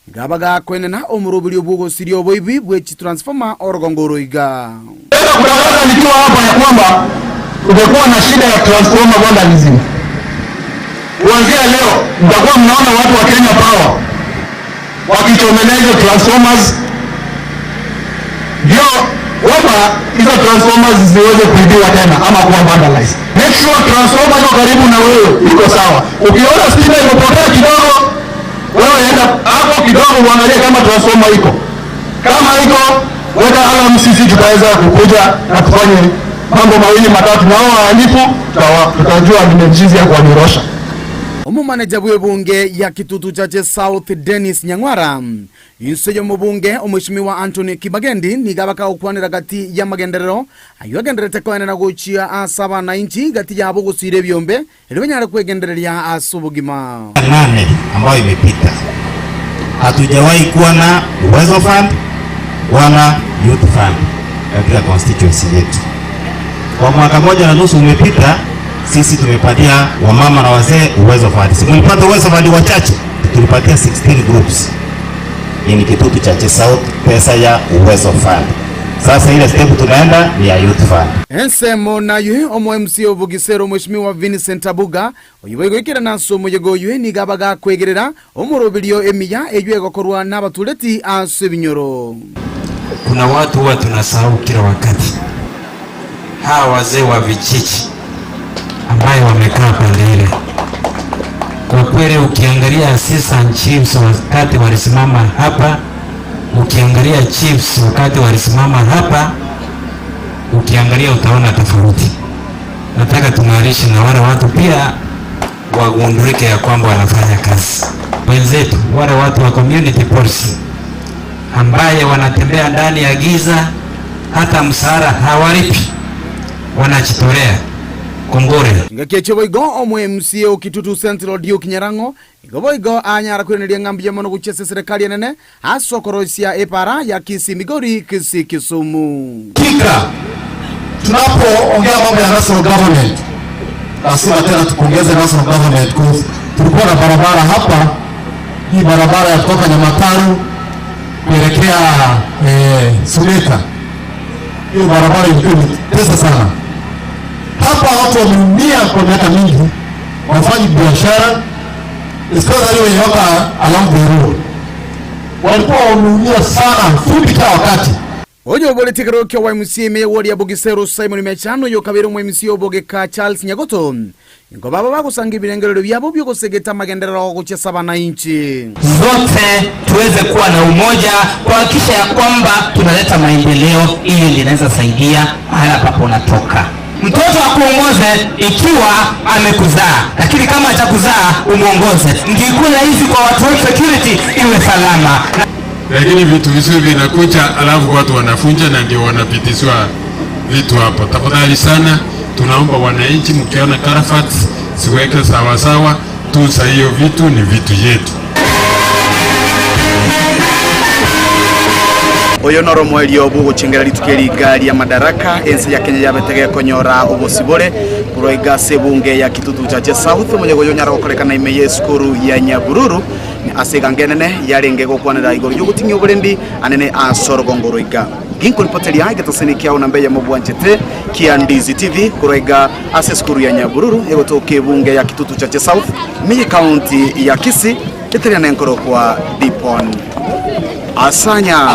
nigo abagakoenena omoroberio bw'ogosiria oboibi bwe chitransformer orogongo oro iga. Kutangaza nikiwa hapa ya kwamba kutakuwa na shida ya transformer vandalism. Kuanzia leo mtakuwa mnaona watu wa Kenya Power wakichomelea hizo transformers, ndio kwamba hizo transformers zisiweze kuibiwa tena ama kuwa vandalized. Make sure transformer iko karibu na wewe iko sawa. Ukiona stima imepotea kidogo, wewe enda hapo kidogo uangalie kama transformer iko. Kama iko, weka alarm, sisi tutaweza kukuja na tufanye mambo mawili matatu, na hao wahalifu tutajua ni jinsi ya kuwanyorosha. Omomaneja bw'ebunge ya Kitutu Chache South Dennis Nyang'wara, inse y'omobunge Omweshimiwa Anthony Kibagendi nigo abakagokwanera gati y'amagenderero ayio agendererete koenena gochia ase abanainchi gati yabo gosiira ebiombe erio banyare kwegendereria ase obogima. Nane ambayo imepita hatujawahi kuwa na Uwezo Fund wala Youth Fund katika constituency yetu. Kwa mwaka moja na nusu umepita, sisi tumepatia wamama na wazee Uwezo Fund. Si mlipata Uwezo Fund wachache? Tulipatia 16 groups in Kitutu Chache South pesa ya Uwezo Fund. Sasa ile step tunaenda ni ya Youth Fund. Ensemo naye omo MCA o Bugisero Omweshimiwa Vincent Abuga, oyio boigo oikerana ase omoyega oyio nigo abagakwegerera omoroberio emiya eyio egokorwa nabatureti ase ebinyoro. Kuna watu huwa tunasahau kila wakati, hawa wazee wa vijiji ambaye wamekaa pande ile. Kwa kweli ukiangalia assistant chiefs wakati walisimama hapa, ukiangalia chiefs wakati walisimama hapa, ukiangalia utaona tofauti. Nataka tung'arishe na wale watu pia wagundulike ya kwamba wanafanya kazi. Wenzetu wale watu wa community policy ambaye wanatembea ndani ya giza, hata mshahara hawalipi, wanajitolea. Kongore. Engaki echio boigo omo MCA o Kitutu Central Duke Nyarang'o nigo boigo anyara koiraneria ng'a mbuya mono gochia ase eserekari enene ase okoroisia epara ya Kisii Migori Kisii Kisumu. Hakika tunapoongea mambo ya national government lazima tena tupongeze national government cause tulikuwa na barabara hapa, hii barabara ya kutoka Nyamataru kuelekea Suneka, hiyo barabara ilikuwa imetesa sana. Hapa watu wameumia kwa miaka mingi, wafanyi biashara especially wenye wako along the road walikuwa wameumia sana fundi kila wakati. Onye oboreti kerokio kia YMCA ime woria Bogiseru Simon Mechano oyo kabere omo MC obogeka Charles Nyagoto ingo baba bagosanga ebirengererio biabo biogosegeta amagenderero gochia ase abananchi. Zote tuweze kuwa na umoja kuhakikisha ya kwamba tunaleta maendeleo ili linaweza saidia mahala papo unatoka. Mtoto akuongoze ikiwa amekuzaa, lakini kama hajakuzaa umuongoze. Ndio rahisi kwa watu wa security iwe salama. Lakini vitu vizuri vinakuja, alafu watu wanafunja na ndio wanapitishwa vitu hapo. Tafadhali sana, tunaomba wananchi, mkiona karafati siweke sawasawa, tunza hiyo vitu, ni vitu yetu. Oyo noro omoerio bw'ogochengera rituko eri iga ria Madaraka, ense ya Kenya yabete gekonyora obosibore korwa iga ase ebunge ya Kitutu Chache South, omonye goyo onyare gokorekana ime y'esukuru ya Nyabururu ase eganga enene yarenge gokwanera igoro y'ogoting'ia oborendi anene ase orogongo rwa iga. Ginkoripoteria egetaseni kiao namba eyemo bwanchete kia Ndizi TV korwa iga ase esukuru ya Nyabururu egotoka ebunge ya Kitutu Chache South ime y'ecounty ya Kisii eteria nenkorokwa Dipon Asanya.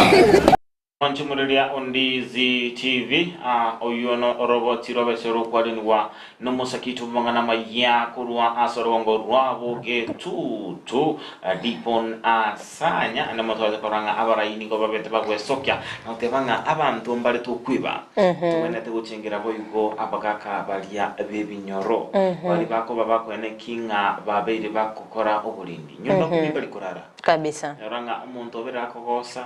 Mwanchimoreria o Ndizi TV, aa oyio no oroboti rw'abese rokwarenigwa nomosakito bw'amang'ana amaya korwa ase orogongo rwabo getutu Dipon Asanya ande motwate korora ng'a abarai nigo babete bagwesokia na goteba ng'a abanto mbare tokweba togwenerete gochengera boigo abagaka baria b'ebinyoro baria bakoba bakoeneki ng'a babeire bagokora oborendi nyomba kumi mbari korara. Kabisa. Rora ng'a omonto obeire akogosa,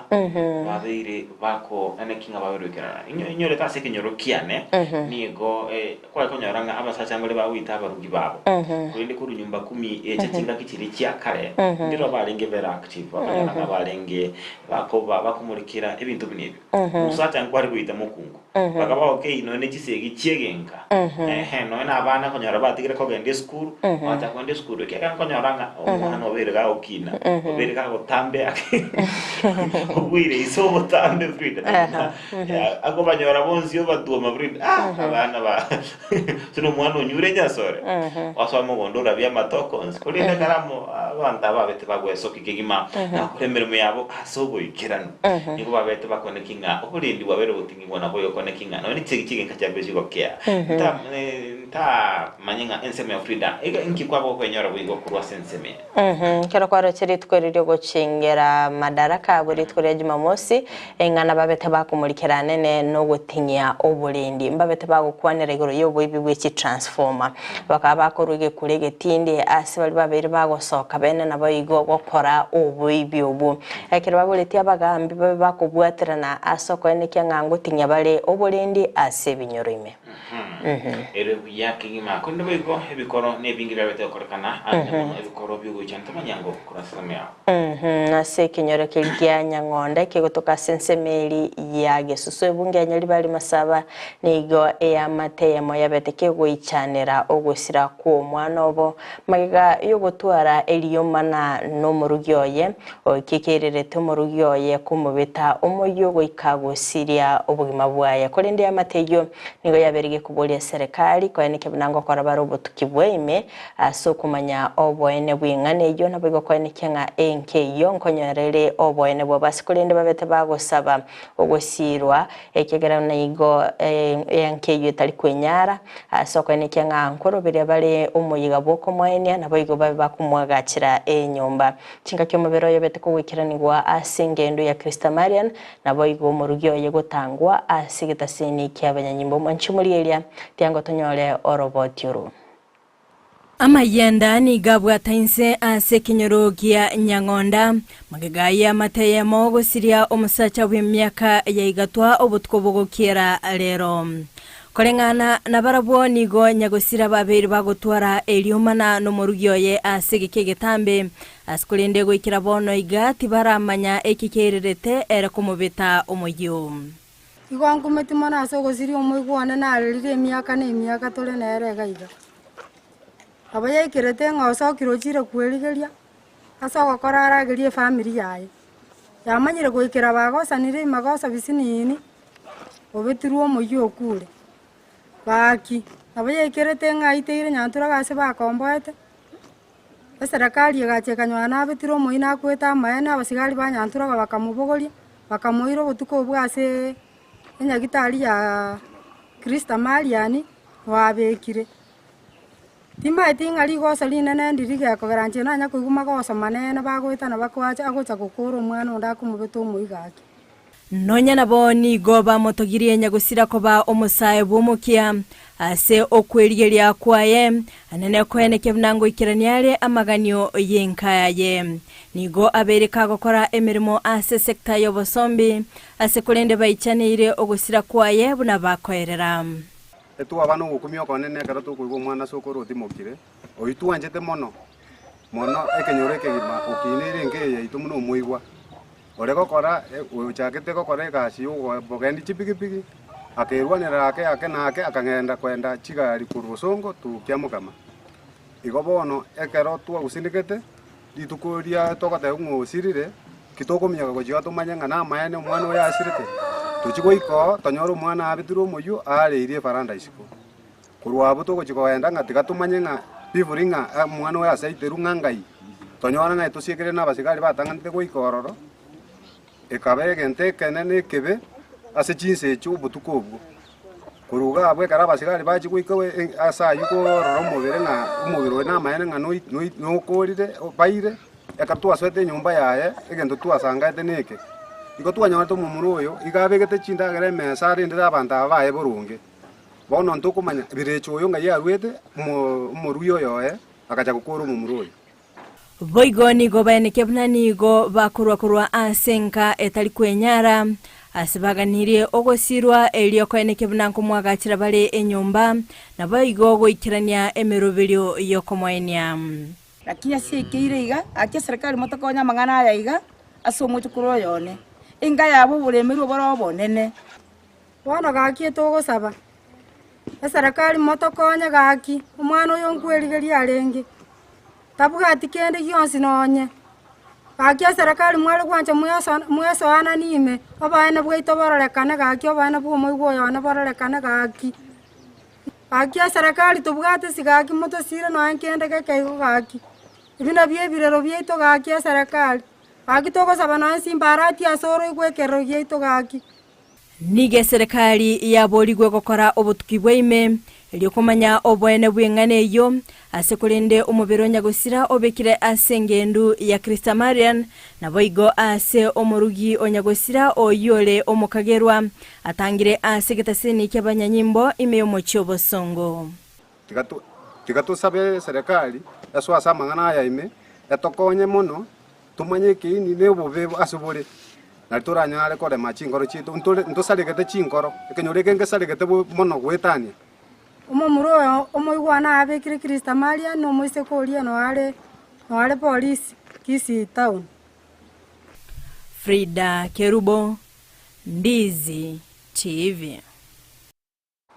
babeire bako naki ng'a babeire goikerana. Inyo inyorete ase ekenyoro kiane, nigo eh, kware konyora ng'a abasacha mbare bagoita abarugi babo. Korende korwa nyumba kumi echa chingaki chiria chia kare, ndiro barenge very active, bakonyora ng'a barenge bakoba bakomorikera ebinto buna ebio. Omosacha nkware goita mokungu, bakaba okay nonya ne chisegi chi'egenka, ehe, nonya na abana konyora batigire kogenda esukuru, bagachaka kogenda esukuru, ekiagera nkonyora ng'a omwana obeire gagokina, obeire gagotambea obuire ise obotambe Frida, akobanyora bonsi obatwoma Frida, ah abana ba gose na omwana onyure enyasore, osoa mogondo orabie amatoke onsi, korende ekero amo abanto aba babete bagwesokia kegima, na gokora emeremo yabo ase oboikeranu, nigo babete bakoneki ng'a oborendi bwabeire goting'igwa naboigo koneki ng'a nonya ne chisegi chi'egenka chiabeire chigokea. Nta ntamanye ng'a ensemo ya Frida iga inki kwaba gokwenyora boigo korwa ase ensemo eye. Ekero kwaroche rituko eri riogochengera madaraka abwo rituko ria Jumamosi, eng'ana babete bakomorikera anene nogoting'ia oborendi. Mbabete bagokwanera igoro y'oboibi bwe chitransformer. Bakaba bakorwa egekura egetindi ase baria babeire bagosoka bene naboigo gokora oboibi obwo. Ekero baboretie abagambi babe bakobwaterana ase okoenekia ng'a ngoting'ia bare oborendi ase ebinyoro ime. Ere buya kegima. Korende boigo ebikoro nebinge biabete gokorekana, ande mono ebikoro bi'ogoichana tomanya ngo korwa ase ensemo yao. Ase ekenyoro keria gia Nyang'onda kegotoka ase ensemo eri ya Gesusu ebunge ya Nyaribari Masaba nigo eamate eyemo yabete kegoichanera ogosira kw'omwana obo magega yogotwara eriomana nomorugi oye Oikekererete omorugi oye komobeta omoyio goika gosiria obogima bwaye. Korende eamate eyio nigo yabeire gekoboria eserekari koenekia buna ngokora bare obotuki bwa ime ase okomanya oboene bw'eng'ana eyio, naboigo koenekia ng'a enka eyio nkonyora ere oboene bwabo ase korende babete bagosaba ogosiirwa, ekiagera nigo enka eyio etari kwenyara ase okoenekia ng'a nkoroberia bare omoyega bw'okomoenia, naboigo babe bakomoagachera enyomba. Chingaki omobere oye obete kogoikeranigwa ase engendo ya Christamarian, naboigo omorugi oye gotangwa ase egetasini ki'abanyanyimbo. Mwanche omorieria, tiango tonyore oroboti oro. Amayenda nigo abwata inse ase ekenyoro gia Nyang'onda. Magega y'amate eyemo gosiria omosacha bw'emiaka ya igatwa obotuko bogokiera rero. Koreng'ana nabarabwo nigo nyagosira babeire bagotwara eriomana nomorugi oye ase egeka egetambe, ase korende goikera bono iga tibaramanya eki keirerete ere komobeta omoyio. Igo nkumeti mono ase ogosiria omoigwa one narerire emiaka na emiaka tore nere iga iga. Nabo yaikerete ng'a osokire ochire kwerigeria ase ogokora aragerie efamiri yaye. Yamanyire goikera bagosanire imagoso bisinini, obetirwe omoyio okure. Gaki! Nabo yaikerete ng'a aiteire Nyanturago ase bakomboete, eserekari egacha ekanyora nabetire omoino akwete amaene, abasigari ba Nyanturago bakamobogoria, bakamoira obotuko obwo aseee enyagitari ya Christa Marian, babekire. Timaeti ng'a rigoso rinene ndiri gekogera inche nanya koigwa magoso manene bagoetana bakoacha agocha gokora omwana onde akomobeta omoigo ake. Nonya nabo nigo bamotogirie nyagosira koba omosae bw'omokia ase okwerigeria kwaye, anene koenekia buna ngoikerania are amaganio y'enka yaye. Nigo abeire kagokora emeremo ase sector y'obosombi, ase korende baichaneire ogosira kwaye buna bakoerera. Etwaba nogokumia okonene ekero tokoigwa omwana ase okore otimokire, oyio twanchete mono mono ekenyoro ekegima okineire enka eye yaito buna omoigwa, ore gokora ochakete gokora egasi ya obogendi chipigipigi, akerwanerera ake ake na ake akagenda koenda chigari korwa bosongo to kiamokama. Igo bono ekero twagusindekete, rituko riria togoteba ng'a osirire, ki tokominyoka gochia tomanye ng'a namaene omwana oyo asirete, tochia goika oo tonyore omwana abetirwe omoyio areirie efaranda isiko. Korwa abwo togochia kogenda ng'a tiga tomanye ng'a bifuri ng'a omwana oyo asaiterwe ng'a ngai, tonyore ng'a etosiekire na abasigari batang'anete goika ororo, ekaba egento ekenene ekebe ase chinsa echio obotuko obwo. Korwa iga abwo ekero abasigari bachia goika ase aywo korora omobere ng'a omobere oyo namaene ng'a noi noi nokorire baire, ekero twasoete enyomba yaye, egento twasangaete neke, igo twanyorete omomura oyo, iga abegete chindagera emesa arendere abanto aba baye boronge. Bono ntokomanya birecha oyo ng'ai arwete, omo omorwia oyo oye, agacha gokora omomura oyo. Boigo nigo baenekia buna nigo bakorwa korwa ase enka etari kwenyara, ase baganirie ogosirwa, erio koenekia buna nkomwagachera bare enyomba, naboigo goikerania emeroberio y'okomoenia. Lakini ase ekeire iga, gaki eserekari motokonye amang'ana aya iga ase omochokoro oyo one, enka yabo oboremerwa obore obonene. Bono gaki etogosaba, eserekari motokonye gaki, omwana oyo nkwerigeria arenge, tabwati kende gionsi nonye. Gaki eserekari mware gwancha mweso mwesoanani ime, oboene bwaito bororekane gaki oboene bwa omoigwa oyo one bororekane gaki. Gaki eserekari tobwate ase gaki motosire nonye kende geke igo gaki, ebi nabio ebirero biaito gaki eserekari, gaki togosaba nonye simbarati ase oroigwe ekerero giaito gaki. Nigo eserekari yaborigwe gokora obotuki bwa ime, erio komanya oboene bw'eng'ana eyio, ase korende omobere o nyagosira obekire ase engendu ya Christamarian, naboigo ase omorugi o nyagosira oyio ore omokagerwa, atangire ase egetaseni ki'abanyanyimbo ime y'omochie obosongo. Tiga to tiga tosabe eserekari esoe ase amang'ana aya ime, etokonye mono, Tomanye ekeini na obobe ase bore, nari toranyare korema chinkoro chiaito. Ntore ntosaregete chinkoro, ekenyoro eke ngesaregete bo mono goetania. Omomura oyo omoigwana abekire Christa Maria na omoiseke oria noare noare polisi Kisii town. Frida Kerubo, Ndizi TV.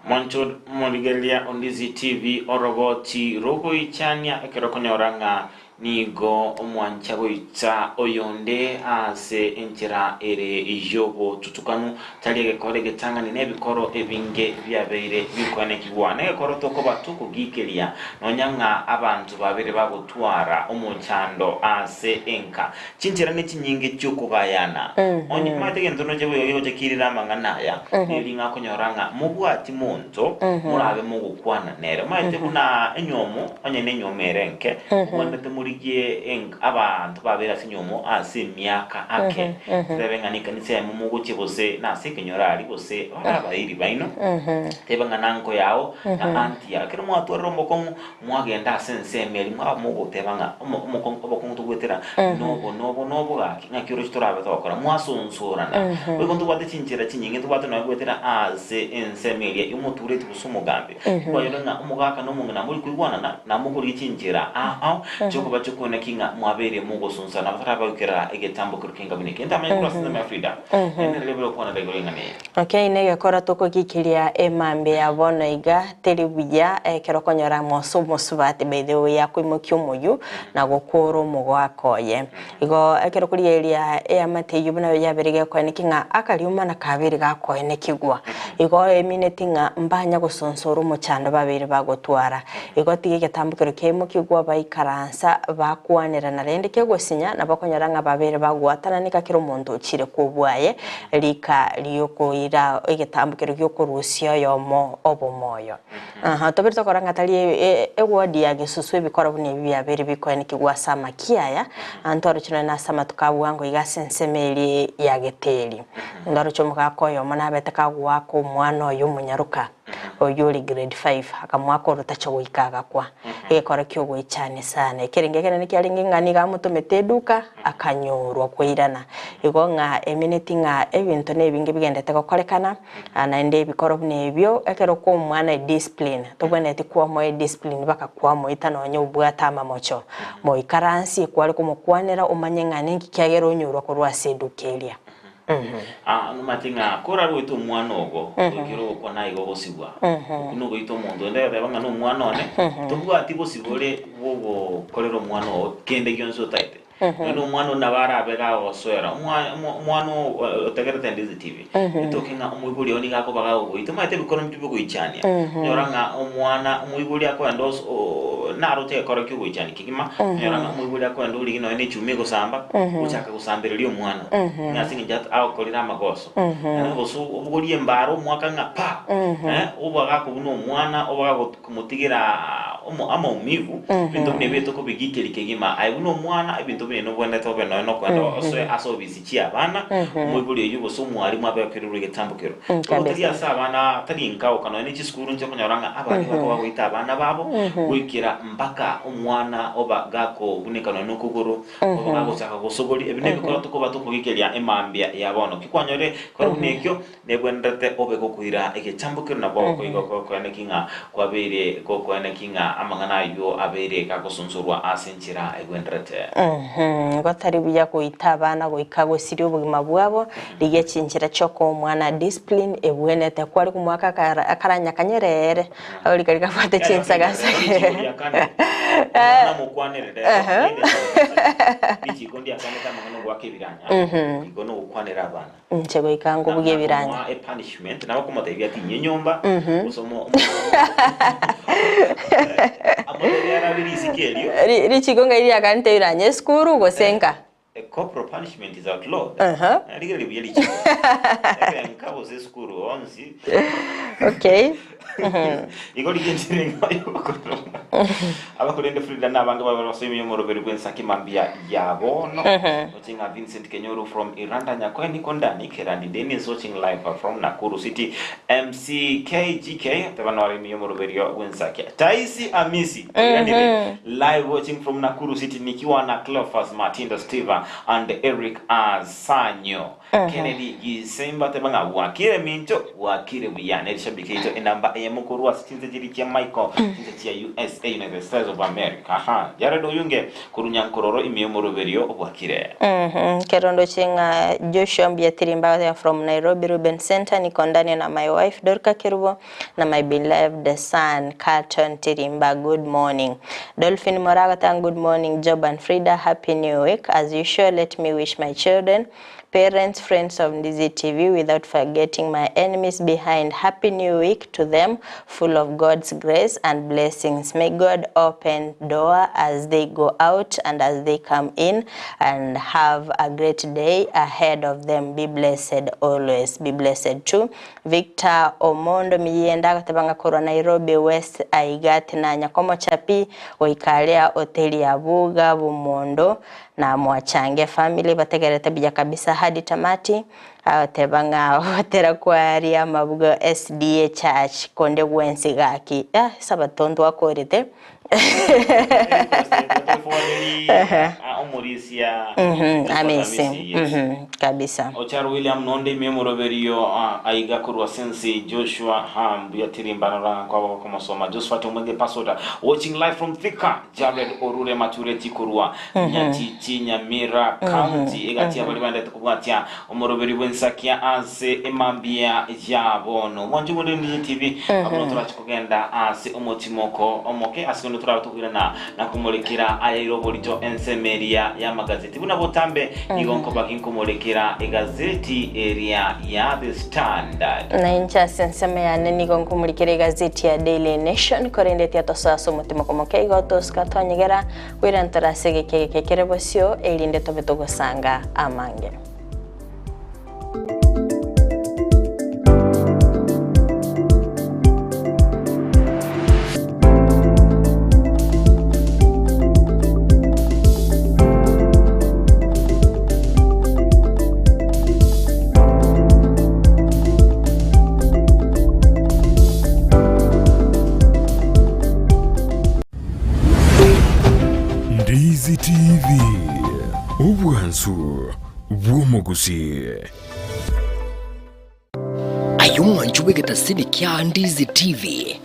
Monto morigereria Ondizi TV oroboti rogoichania ekero okonyora ng'a nigo omwancha goita oyonde ase enchera ere y'obotutukanu tari egekoro egetang'ani nebikoro ebinge biabeire bikoenekigwa negekoro tokoba tokogikeria nonya ng'a abanto babere bagotwara omochando ase enka Chinchera nechinyinge chi'okogayana. Onye omanyete egento noche boigo gegocha kirire amang'ana aya, neri ng'a okonyora ng'a mobwati monto morabe mogokwana nere. Omanyete buna enyomo, onye nenyomo ere enke, obwenerete morigie enk abanto babere ase enyomo ase emiaka ake. Tebe ng'a nekanisa eyemo mogochia gose nase ekenyoro aria gose bare abairi baino, teba ng'a na uncle yao na aunty yao. Ekero mwatwarire omokong'u Mwagenda ase ensemo eria, mwaba mogoteba ng'a omo- omokong'u obokong'u togwetera nobo nobo nobo gaki, ng'aki oroche torabe togokora? Mwasonsorana. Boigo ntobwate chinchera chinyinge, ntobwate nonya goetera ase ensemo eria y'omotureti gose omogambi. Kwayora ng'a omogaka na omong'ina mori koigwanana, namokorigia chinchera ao ao chiokoba. bache koeneki ng'a mwabeire mogosonsana batarabaikera egetambo keria kenga buna eke. Ntamanye korwa ase ensemo ya Frida, nere riria okwanera igoro y'eng'ana eye. Okay, negekora tokogikiria emambia ya bono iga teri buya ekero okonyora ng'a omosubati by the way akoimokia omoyio na gokora omogoaka oye. Igo ekero korigereria eamate eyio buna yabeire gekoeneki ng'a akariomana kabeire gakoenekigwa. Igo emineti ng'a mbanya gosonsora omochando babeire bagotwara. Igo tiga egetambokero kiaimokigwa baikaransa bakwanerana rende kegosinya nabo okonyora ng'a babeire bagwatananeka kera omonto ochire kobwaye rika riokoira egetambokero giokorusia oyomo obomoyo. Aha, tobere tokora ng'a tari eward ya gesusu ebikoro buna ebi biabeire bikoenekigwa ase amakia aya, ntoroche nonye nase amatuko a bwango iga ase ensemo eria ya Geteri. Ndoroche omogaka oyomo nabete kagoaka omwana oye omonyaroka, oyio ore grade five, akamoaka orotacho goika agakwa. Egekoro kiogoichania sana. Ekerenge ekenene kiarenge ng'a nigo amotomete eduka, akanyorwa koirana. Igo ng'a emineti ng'a ebinto nebinge bigendete gokorekana, Naende ebikoro buna ebio, ekero kw'omwana ediscipline, tobwenereti kwamoa ediscipline mpaka kwamoita nonye obwate amamocho. Moikaransie kware komokwanera omanye ng'a ninki kiagera onyorwa korwa ase eduka eria. Aa nomanyete ng'a koragoite omwana ogo, goikera ogokwa naye igo ogosibwa. Okwo nogoita omonto onde ogoteba ng'a nomwana one, tobwati bosibore bwogokorera omwana oo kende gionsi otaete. Nonya na omwana oo nabo arabe gagosoera, omwana oo otegerete Ndizi TV, etoke ng'a omoibori oo nigo akoba gagogoita, omanyete ebikoro mbio bigoichania, onyora ng'a omwana omoibori akoenda naroche egekoro kia ogoichania kegima, onyora ng'a omoibori akoenda origia nonya na echuma egosamba, ochaka gosambereria omwana, ng'a ase eng'encho agokorire amagoso. Gose obogorie embara omwaka ng'a pa, oba gakobuna omwana, oba Komotigera amaumivu, ebinto buna ebi tokobigikeria kegima. Aye buna omwana, ebinto buna ebi nobwenerete obe nonya nokoenda osoe ase obisi chi'abana, omoibori oyio gose omwarimu abe okererwe egetambo kero. Igo tari ase abana, tari nka oka nonya ne chisukuru nche okonyora ng'a abarimu bakoba goita abana babo goikera mpaka omwana oba gakobuneka nonya nokogoro, oba gagochaka gosogoria. Ebi nebikoro tokoba tokogikeria emambia ya bono. Ki kwanyorire ekero buna ekio, Nebwenerete obe gokoira egechambokero na gokoiga gokoeneki ng'a kwabeire gokoeneki ng'a amang'ana ayio abeire gagosonsorwa ase enchera egwenerete. Igo tari buya goita abana goika gosiria obogima bwabo, rigia chinchera chiokoa omwana discipline ebwenerete. Kware komoaka akaranyakanyerere, Ago rikari kabwate chinsagasage. Inche goika ngobugie ebiranya. Richiko ngai riakanete ebiranya esukuru gose nka? A corporal punishment is outlawed. Aha. Rigereria buya richiko. Ebe nka gose esukuru onsi. Okay. Igo rigia enchera eng'ao yogokorera omwana. Abakorende Frida na abange babe basoimia omoroberi bw'ensaki mambia ya bono. Watching a Vincent Kenyoru from Iranda Nyakweni Kondani Kerandi Dennis watching live from Nakuru City MCKGK teba nore ime y'omoroberi bw'ensaki. Taisi Amisi oiranire live watching from Nakuru City nikiwa na Cleophas Matinda Steve and Eric Asanyo Kennedy Gisemba teba ng'a bwakire minto bwakire buya ne rishabiki yaito enamba eyemo korwa ase chinse chiri chia Michael chinse chia USA United States of America aha Jared Oyunge korwa Nyankororo ime y'omoroberio bwakire. Kerondo ching'a Joshua mbuya tirimba from Nairobi Ruben Center niko ndani na my wife Dorca Kerubo na my beloved son Carlton Tirimba good morning Dolphin Moragatang good morning Job and Frida happy new week as usual let me wish my children parents friends of Ndizi TV without forgetting my enemies behind happy new week to them full of God's grace and blessings may God open door as they go out and as they come in and have a great day ahead of them be blessed always be blessed too Victor Omondo Miyenda agateba ng'a korwa Nairobi West aiga tinanya komocha pi goika aria hoteli ya Buga Bumondo na Mwachange family bategerete buya kabisa hadi tamati agoteba ng'a ogotera kwaria amabugo SDA church konde gwensi gaki eh sabato ntwakorete. Ehe. Omorisia Josephat Amisi. Amisi, yes. Kabisa. Ocharo William nonde ime omoroberio aiga korwa sense Joshua ha mbuya tirimbanora kwabo komosoma Josephat Omwenge Pasota watching live from Thika Jared Orure Matureti korwa Nyatichi Nyamira County egati abari bandete kobwatia omoroberi bwensakia ase emambia ya bono mwancho monde Ndizi TV abono turachi kogenda ase omotimoko omoke ase kondo turabe tokoirana na komorekera ayaire oborito ensemeria ya magazeti buna botambe nigo nkobaki nkomorekera egazeti eria ya The Standard. Na inche ase ensemo yane nigo nkomorikera egazeti ya Daily Nation, korende tiatosoa ase omotima omoke igo tosika twanyegera koirantera ase egeka egeke kere bosio, erinde tobe togosanga amange. Ndizi TV, obwansu bw'omogusii. Aye omwancho bw'egetasini kia Ndizi TV,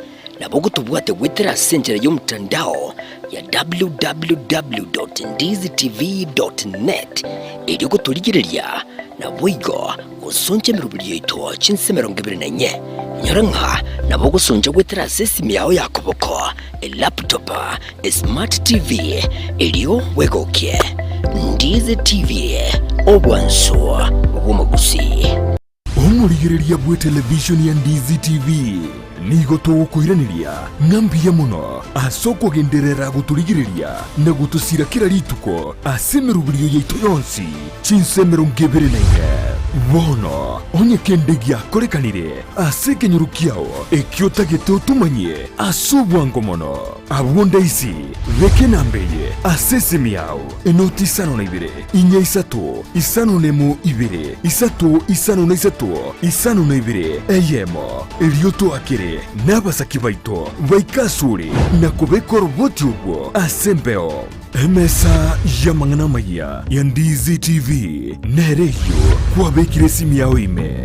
nabo ogotobwate goetera ase enchera y'omotandao ya www.ndizitv.net erio gotorigereria naboigo gosoncha emeroberi yaito chinse 24. Inyora ng'a nabo ogosoncha goetera ase esimi yao ya koboko, elaptop, esmart TV, erio bwegokie. Ndizi TV, obwansu bw'omogusii. Omorigereria bw'etelevishoni ya Ndizi TV nigo togokoiraneria ng'a mbuya mono ase okogenderera gotorigereria na gotosira kera rituko ase emeroberio yaito yonsi chinsa 24. Bono onye kende giakorekanire ase ekenyoro kiao ekio otagete otomanyie ase obwango mono, abwo ndaisi beka enamba eye ase esimi yao, enoti isano na ibere, inya isato, isano nemo ibere, isato isano na isato, isano na ibere, eyemo. Erio toakere nabasaki baito baike asore na kobeka oroboti orwo ase embeo. Emesa y'amang'ana amayia ya Ndizi TV nere eyio kwabekire esimi yao ime.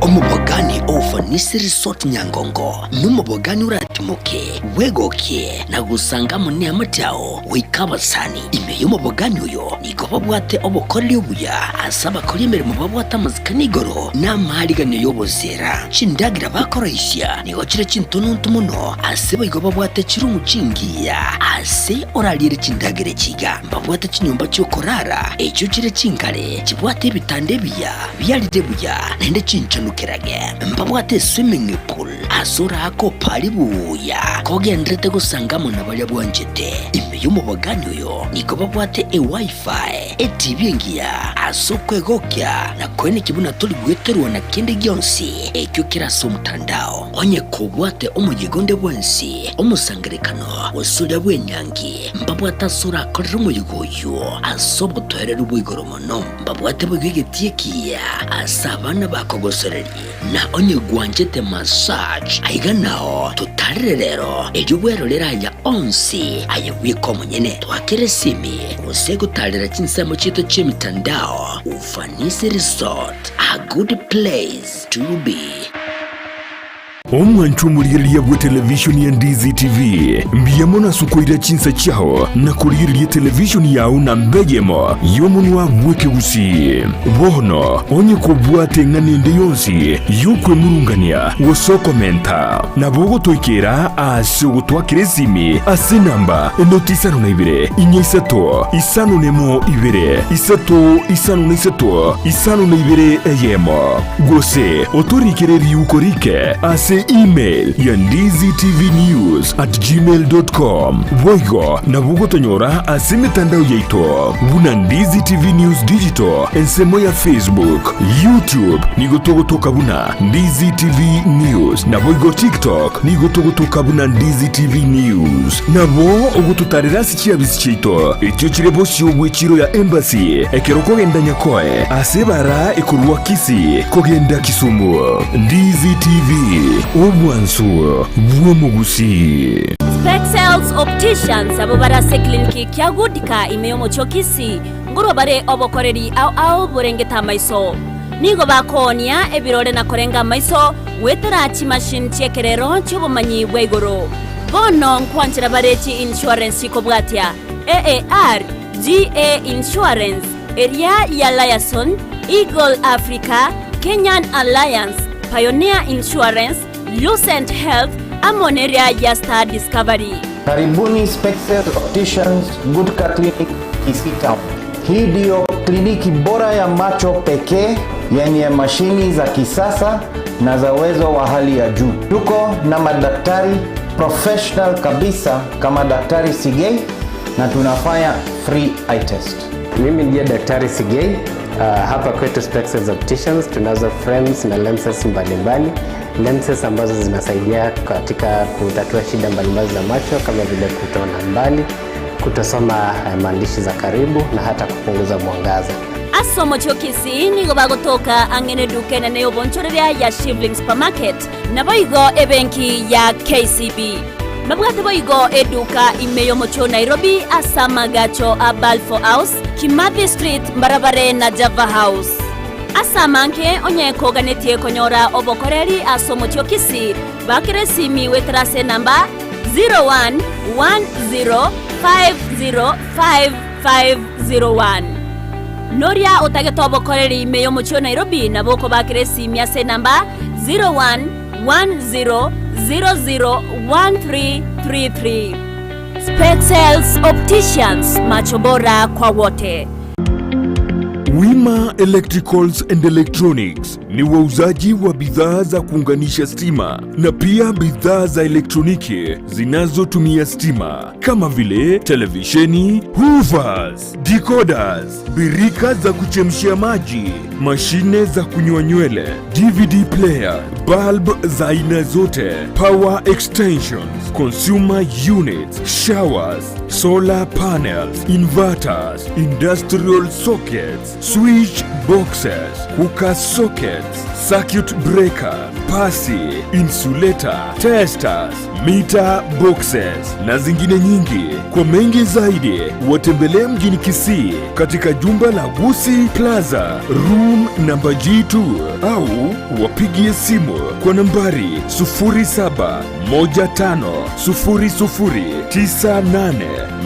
Omobogani o Ufanisi Resort Nyangongo nomobogani oratimoke, bwegokie na gosanga amo neamate ao goika abasani. Ime y'omobogani oyo nigo babwate obokoreri obuya ase abakori emeremo babwate amasikani igoro na amaariganio y'oboseera. Chindagera bakoroisia nigo chire chintononto mono ase boigo babwate chirumu chingiya ase orariere chindagera echi iga. Mbabwate chinyomba chi'okorara, echio chire chingare, chibwate ebitanda ebiya biarire buya, naende chinchanukerage. Mbabwate eswimming pool ase oraake opari buya kogenderete gosanga amo na baria bwanchete. Ime y'omobogani oyo nigo babwate eWiFi, eTV engiya ase okwegokia na koenekia buna tori gweterwa na kende gionsi ekio kere ase omotandao. Onye kobwate omoyega onde bwensi, omosangererekano, gose oria bw'enyangi, Mbabwate ase orakorere omoyega oyio ase obotoereru bwa igoro mono. Mbabwate boigo egetii ekiya ase abana bakogosoreria. Na onye gwanchete massage, aiga nao totarere rero, erio bwerorere aya onsi aye bweka omonyene. Twakere esimi gose gotarera chinsemo chiaito chi'emitandao. Ufanisi Resort, a good place to be. Omwanchwa omorigereria bw'etelevishoni ya Ndizi TV, mbuya mono ase okoira chinsa chiao na korigereria etelevishoni yao namba eyemo y'omonwa bw'ekegusii. Bono onye kobwate eng'ana ende yonsi y'okwemurungania gose okomenta, nabo ogotoikera ase ogotwakera esimi ase enamba enoti isano na ibere, inya isato, isano nemo ibere, isato isano na isato, isano na ibere eyemo. Gose otorikere riuko rike ase. ase email ya ndizitvnews at gmail com. Boigo nabo ogotonyora ase emetandao yaito buna Ndizi TV News Digital ensemo ya Facebook, YouTube nigo togotoka buna Ndizi TV News naboigo TikTok nigo togotoka buna Ndizi TV News. Nabo ogototarera ase chiabisi chiaito echio chire bosio bw'echiro ya Embassy ekero okogenda Nyakoe ase ebara ekorwa Kisii kogenda Kisumu. Ndizi TV, obwansu bw'omogusii. Spexels Opticians abwo bare ase ekliniki kia Goodka ime y'omochie o Kisii, nkorwa bare obokoreri ao ao borengete amaiso. Nigo bakoonia ebirore na korenga amaiso goetera chimachine chi'ekerero chi'obomanyi bwa igoro. Bono nkwanchera bare chi insurance chikobwatia, AAR, GA Insurance, eria ya Liaison, Eagle Africa, Kenyan Alliance, Pioneer Insurance, Lucent Health, amo neria ya Star Discovery. Karibuni Spexel Opticians Gutka Clinic Kisii Town. Hii ndiyo kliniki bora ya macho pekee yenye mashini za kisasa na za uwezo wa hali ya juu. Tuko na madaktari professional kabisa kama Daktari Sigei na tunafanya free eye test. Mimi ndiye Daktari Sigei. Hapa kwetu Spexels Opticians tunazo frames na lenses mbalimbali, lenses ambazo zinasaidia katika kutatua shida mbalimbali za macho kama vile kutoona mbali, kutosoma maandishi za karibu na hata kupunguza mwangaza. Ase omochie o Kisii nigo bagotoka ang'e neduka enene y'obonchoreria ya Shivling Supermarket, naboigo ebenki ya KCB. Babwate boigo eduka ime y'omochie o Nairobi ase amagacho a Balfour House, Kimathi Street mbarabare na Java House. Ase amange onye koganetie konyora obokoreri ase omochie o Kisii, bakera esimi goetera ase enamba 0110505501. Noria otagete obokoreri ime y'omochie o Nairobi nabo okobakera esimi ase enamba 0110001333. Spexels Opticians, macho bora kwa wote. Wima Electricals and Electronics ni wauzaji wa bidhaa za kuunganisha stima na pia bidhaa za elektroniki zinazotumia stima kama vile televisheni, hoovers, decoders, birika za kuchemshia maji, mashine za kunyoa nywele, DVD player, bulb za aina zote, power extensions, consumer units, showers, solar panels, inverters, industrial sockets, switch boxes, cooker sockets, circuit breaker, pasi, insulator, testers, meter boxes na zingine nyingi. Kwa mengi zaidi, watembelee mjini Kisii katika jumba la Gusi Plaza, room namba G2 au wapigie simu kwa nambari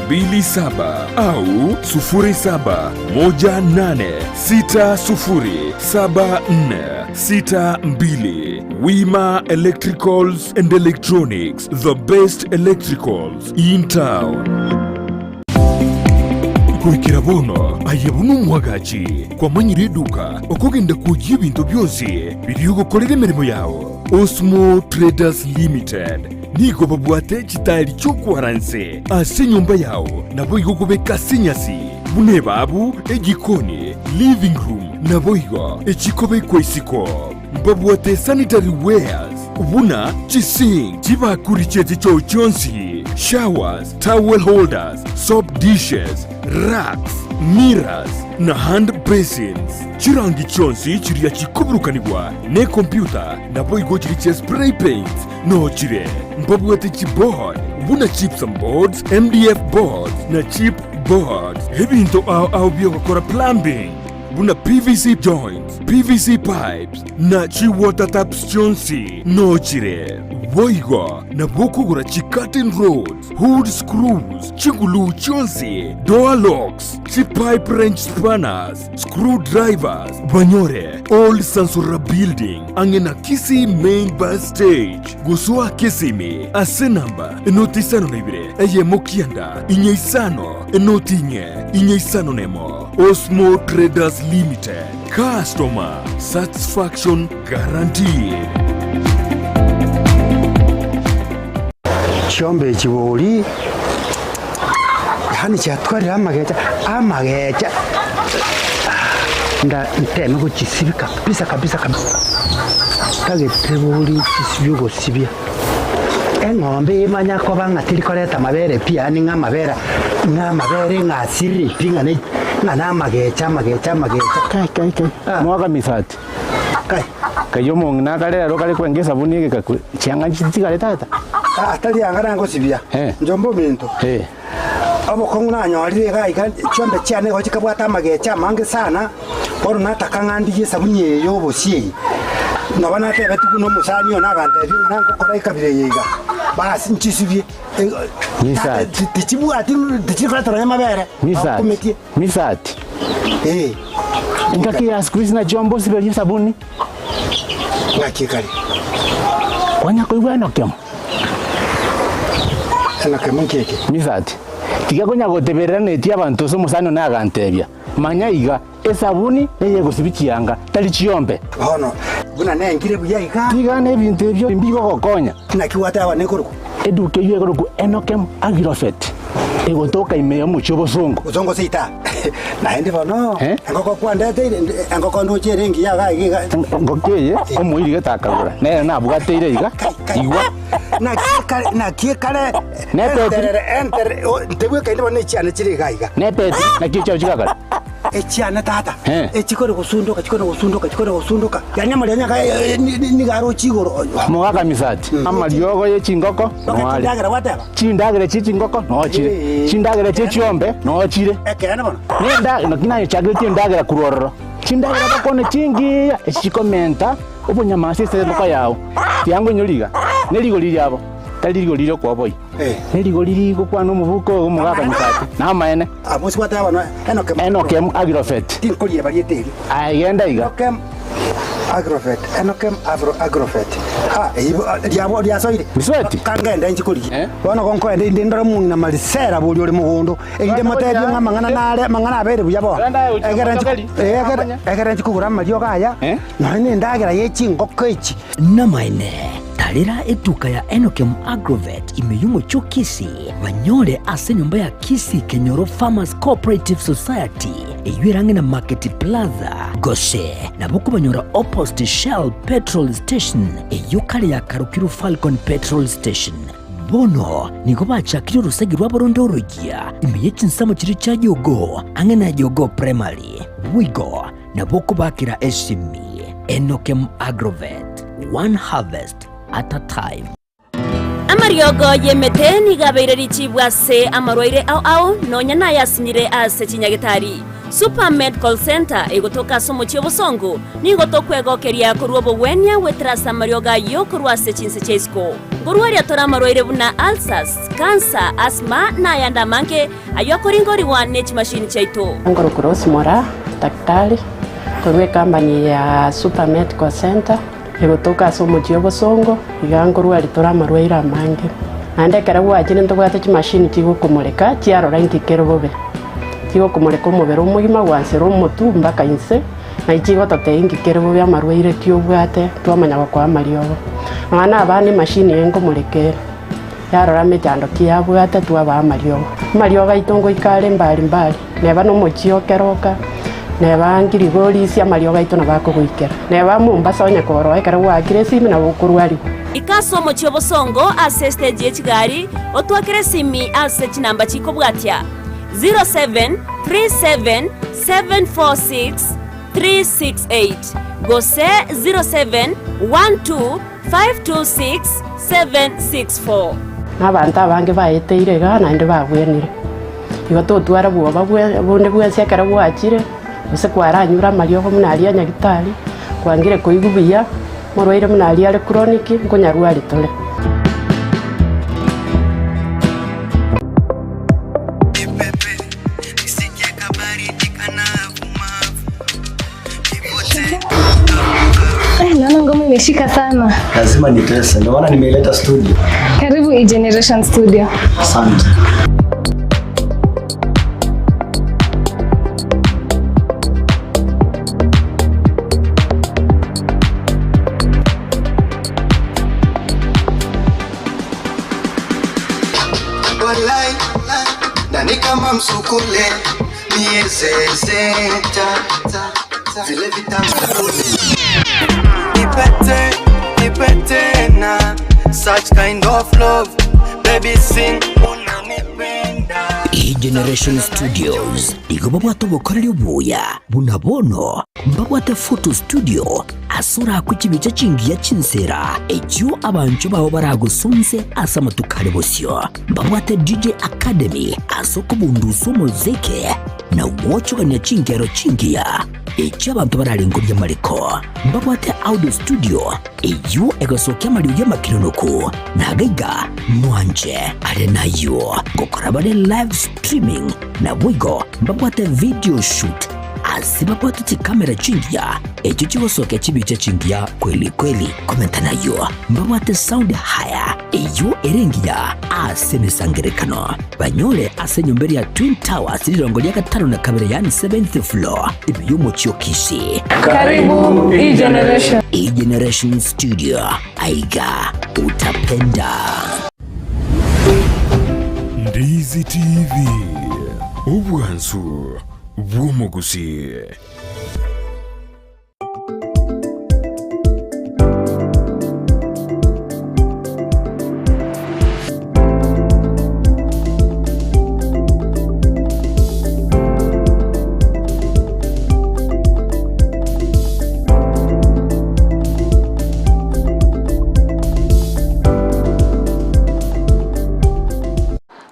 0715009827 au 0718607462. Wima Electricals and Electronics, the best electricals in town. Goikera bono aye buna omwagachi kwamanyire eduka okogenda kwoyia ebinto bionsi biria ogokorera emeremo yao. Osmo Traders Limited nigo babwate chitari chi'okwara nse ase enyomba yao naboigo okobeka ase enyasi buna ebabu, ejikoni, living room naboigo echikobekwa isiko. Mbabwate sanitary wares buna chisink, chibakuri chie chichoo chionsi, showers, towel holders, soap dishes, racks, mirrors na hand basins. Chirangi chionsi chiria chikoburukanigwa nekompyuta naboigo chiria chia spray paints noo chire. Mbabwate chiboard buna gypsum boards, MDF boards na chip boards. Ebinto ao ao biogokora plumbing buna PVC joints, PVC pipes na chi water taps chionsi noo chire. Boigo nabo okogora chi curtain rods, hood screws, chiguluu chionsi, door locks, chi pipe wrench spanners, screw drivers, banyore Old Sansora Building ang'e na Kisii Main Bus Stage gosoa Kisimi ase namba enoti isano na ibere eyemo kianda inye isano enoti inye inye isano nemo. Osmo Traders Limited, customer satisfaction guaranteed. Chiombe echi bori, yaani chiatwarire amagecha, amagecha nda nteme gochisibia kabisa kabisa kabisa, ntagete bori chisibie ogosibia. Eng'ombe emanya koba ng'a teri koreta amabere pi, yaani ng'a amabere ng'a amabere ng'a asirire pi ng'a ne ng'a na amagecha amagecha amagecha. Kai kai kai, mwaka misati. Kai. Kai omong'ina akare ero kare kwenga esabuni egekakwe, chianga nchitigare tata. Aa tari anga nangosibia, njomba ominto. Obokong'u nanyorire iga iga, chiombe chiane igo chikabwata amagecha amange sana, bono nataka ng'a ndigie esabuni eye ya obosie eye. Noba natebetigwe buna omosani one agantebia ng'a nangokora ekabira eye iga, basi nchisibie. Tata tichibwati tichikoretera nonya amabere, bakumetie. Misati. Engaki ya siku hizi nachio mbosiberie esabuni. Ng'aki ekare? Kwanya koigwa enokemo? Enokemo nki eke? Misati. Tiga konya goteberera netie abanto ase omosani one agantebia, Manya iga, esabuni neyegosibia chianga, tari chiombe. Bono, buna nengire buya iga. Tiga nebinto ebio mbigogokonya. Naki gwateba nekorokwa? Eduka eyio ekorokwa Enokem Agrofet, egotoka ime y'omochie obosongo. Bosongo seita. Naende bono, engoko kwandeteire, engoko ndoche ere engiya iga iga iga. Engoko eye omoiri gete akagora, nere nabwateire iga, igwa. Naki ekare, naki ekare, Nepetiri. enterere, enterere, o, ntebwekaini bono echiane chire iga iga. Nepetiri, naki echiao chigakora? Echiane tata, echikore gosundoka, chikore gosundoka, chikore gosundoka, yaani amarianya aka nigo aroche igoro. Mogaka misati, amariogo ye chingoko noare. Chindagera gwateba? Chindagera chie chingoko noo chire, chindagera chie chiombe noo chire. Ekeene bono. Nenda, naki nayechakeretie endagera korwa ororo. Chindagera bakwane chingiya, echi chikomenta obonyama ase esendoko yao. Tiango inyore iga, ne rigori riabo, tari rigori ri'okoboyia. Nerigori rigokwana omobuko oyo omogaka Misati, namaene. Amosi gwateba bono, Enokem. Enokem Agrofet. Tinkorieba rieta erio. Aye genda iga. Enokem Agrofet, Enokem Avro Agrofet. Ah, eyio riabo riasoire. Misweti. Kangende inche korigia. Bono gonkoenda inde ndore omong'ina Marisela boria ore mogondo, erinde motebie ng'a amang'ana nare, amang'ana abeire buya bono. Egere nchi, egere, egere nchi kogora amariogo aya, nonya na endagera ye chingoko echi. Namaene. Tarera etuka ya Enokem Agrovet ime y'omochie o Kisii, banyore ase enyomba ya Kisii Kenyoro Farmers Cooperative Society, eyio ere ang'e na Market Plaza, gose nabo okobanyora opposite Shell Petrol Station, eyio kare yakarokirwe Falcon Petrol Station. Bono nigo bachakire orosegi rwabo ronde oroyia ime ye chinsemo chiria chia Jogoo, ang'e na Jogoo Primary. Boigo nabo okobakera esimi. Enokem Agrovet, one harvest at a time. Amariogo y'emete nigo abeire richibu ase amarwaire ao ao, nonya nayasinyire ase chinyagetari. Super Medical Centre egotoka ase omochie obosongo, nigo tokwegokeria korwa obogwenia goetera ase amariogo ayio korwa ase chinse chia isiko. Nkorwaria tore amarwaire buna ulcers, cancer, asthma na ayande amange ayio akoringorigwa ne chimashini chiaito. Nkorokwa Rose Moraa, daktari. Korwa ekambani ya Super Medical Centre egotoka ase omochie obosongo, iga nkorwa aria tore amarwaire amange. Naende ekero gwachire ntobwate chimashini chigokomoreka chiarora inki kere bobe. Chigokomoreka omobere omogima gwansera omotwe mpaka inse, naye chigototebia inki kere bobe amarwaire ki obwate twamanya gokoa amariogo. Nonya na abana emashini eye nkomoreka ere, yarora emechando ki yabwate twabaa amariogo. Amariogo aito ngoika are mbari mbari. Neba nomochie o keroka, neba ngirigorisia amariogo aito nabo akogoikera, neba Mombasa onye koroa ekero gwaakire esimi nabo okorwarigwa. Ika ase omochie obosongo ase estage ye chigari, otwakere esimi ase chinamba chikobwatia, 0737746368 gose 0712526764. Na abanto abange baeteire igaa naende babwenire. Igo totwara bwoba bonde bwensi ekero gwachire, gose kwaranyure amariogo buna aria a nyagitari, kwangire koigwa buya, omorwaire buna aria are chronic, nkonyarwari tore. Eh, naona ngoma imeshika sana. Lazima nitese, ndio maana nimeileta studio. Karibu E-Generation Studio. Asante. Walai, nani kama msukule miezezeta vile vitamu Nipete, nipete na such kind of love baby sing unanipenda E-Generation Studios igo babwate obokoreri obuya buna bono mbabwate photo studio ase orakwe chibicha chingiya chinsera echio abanchwa bao baragosonse ase amatuko are bosio. Mbabwate DJ Academy ase okobundusa omoziki na gwochogania chingero chingiya echio abanto bararengorie amariko. Mbabwate audio studio eyio egosokia amariogi amakironoku na gaiga mwanche are nayio gokora bare live streaming naboigo mbabwate video shoot ase babwate chikamera chingiya echio chigosokia chibicha chingiya kweli kweli. Komenta nayio mbabwate sound hire eyio ere engiya ase emesangerekano. Banyore ase enyomba eria ya Twin Towers rirongo ria gatano na kabere yaani seventh floor ime y'omochie o Kisii. Karibu E-Generation. E-Generation Studio, aiga utapenda. Ndizi TV, obwansu bw'omogusii.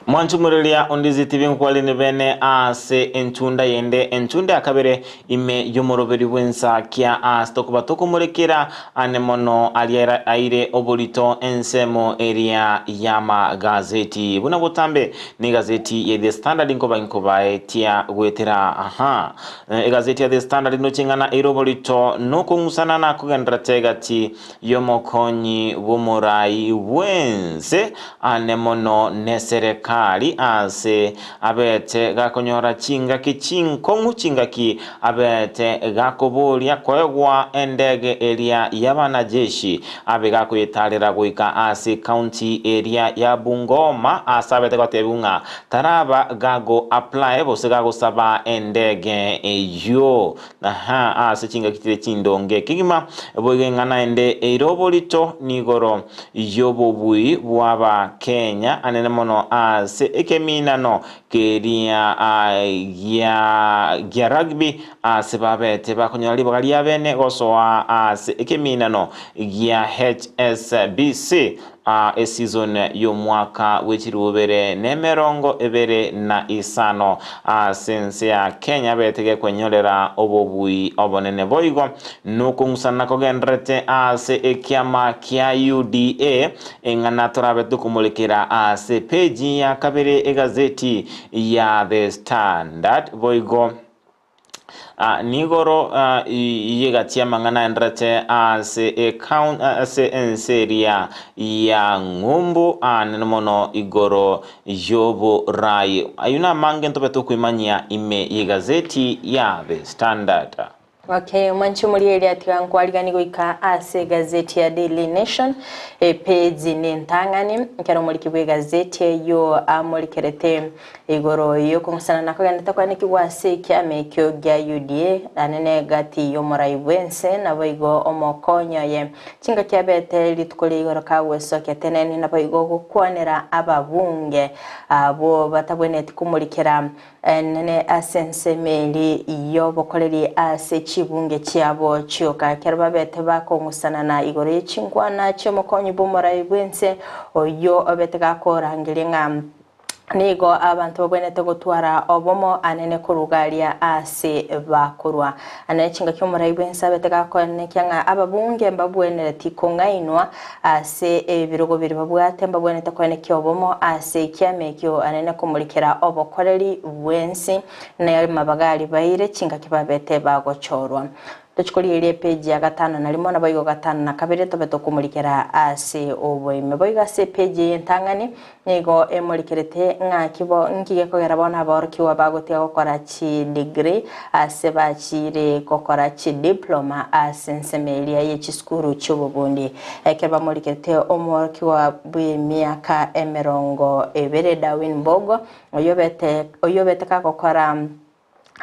Mwanchumureria ondizi TV nkwalini bene ase entunda yende entunda ya kabere ime y'omoroberi bw'ensakia ase tokoba tokomorekera ane mono aria aire oborito ensemo eria y'amagazeti buna botambe ni egazeti ya The Standard nkoba nkobaetia goetera aha egazeti ya The Standard noching'ana eire oborito nokong'usana na kogenderera egati y'omokonyi bw'omorai bwense ane mono neserekari ase abete gakonyora chingaki chinkong'u chingaki abete gakoboria koegwa endege eria y'abanajeshi abe gakoyetarera goika ase county eria ya Bungoma ase abete gotebiwa ng'a taraba gago apply bose gagosaba endege eyio aha ase chingaki chire chindonge kegima boigo eng'ana ende eire oborito nigoro y'obobui bw'Abakenya anene mono ase ekeminano keria gia gia rugby ase babete bakonyora ribaga ria bene gosoa ase ekeminano gia HSBC eseason y'omwaka bw'echirubere nemerongo ebere na isano ase ense ya Kenya bete gekwenyorera obobui obonene boigo nokong'usana kogenderete ase ekiama kia UDA eng'ana torabe tokomorekera ase peji ya kabere egazeti ya The Standard boigo Nigoro yegatia amang'ana aenderete ase ekaun ase ense eria ya ng'umbu anene mono igoro y'oborai. Ayio namange ntobe tokoimanyia ime y'egazeti ya The Standard. Okay, mwanche omorigereria atiga nkwarigani goika ase egazeti ya Daily Nation epage nentang'ani ekero omoriki bw'egazeti eyio amorikerete Igoro y'okong'usana na kogenderera kwanekigwa ase ekiama ekio gia UDA, anene gati y'omorai bw'ense, naboigo omokonyi oye. Chingaki abete rituko ria igoro kagwesokia teneni naboigo gokwanera ababunge abwo batabwenereti komorikera enene ase ensemo eri y'obokoreri ase chibunge chiabo chioka. Ekero babete bakong'usanana igoro ye chinkwana chi'omokonyi bw'omorai bw'ense oyio obete gakorangeria ng'a Nigo abanto babwenerete gotwara obomo anene koruga aria aase bakorwa. Anene chingaki omorai bw'ense abete gakoenekia ng'a ababunge mbabwenereti kong'ainwa ase ebirogo biria babwate, mbabwenerete koenekia obomo ase ekiama ekio anene komorikera obokoreri bw'ense na amabaga aria baire chingaki babete bagochorwa. Tochi korigereria epeji ya gatano na rimo naboigo gatano na kabere tobe tokomorikera ase oboime. Boigo ase epeji eye entang'ani nigo emorikerete ng'aki bo nki gekogera bono abaorokigwa bagotiga gokora chidegree ase bachire gokora chidiploma ase ensemo eria ye chisukuru chi'obobundi. Ekero bamorikerete omworokigwa bw'emiaka emerongo ebere Darwin Mbogo oyobete oyobete kagokora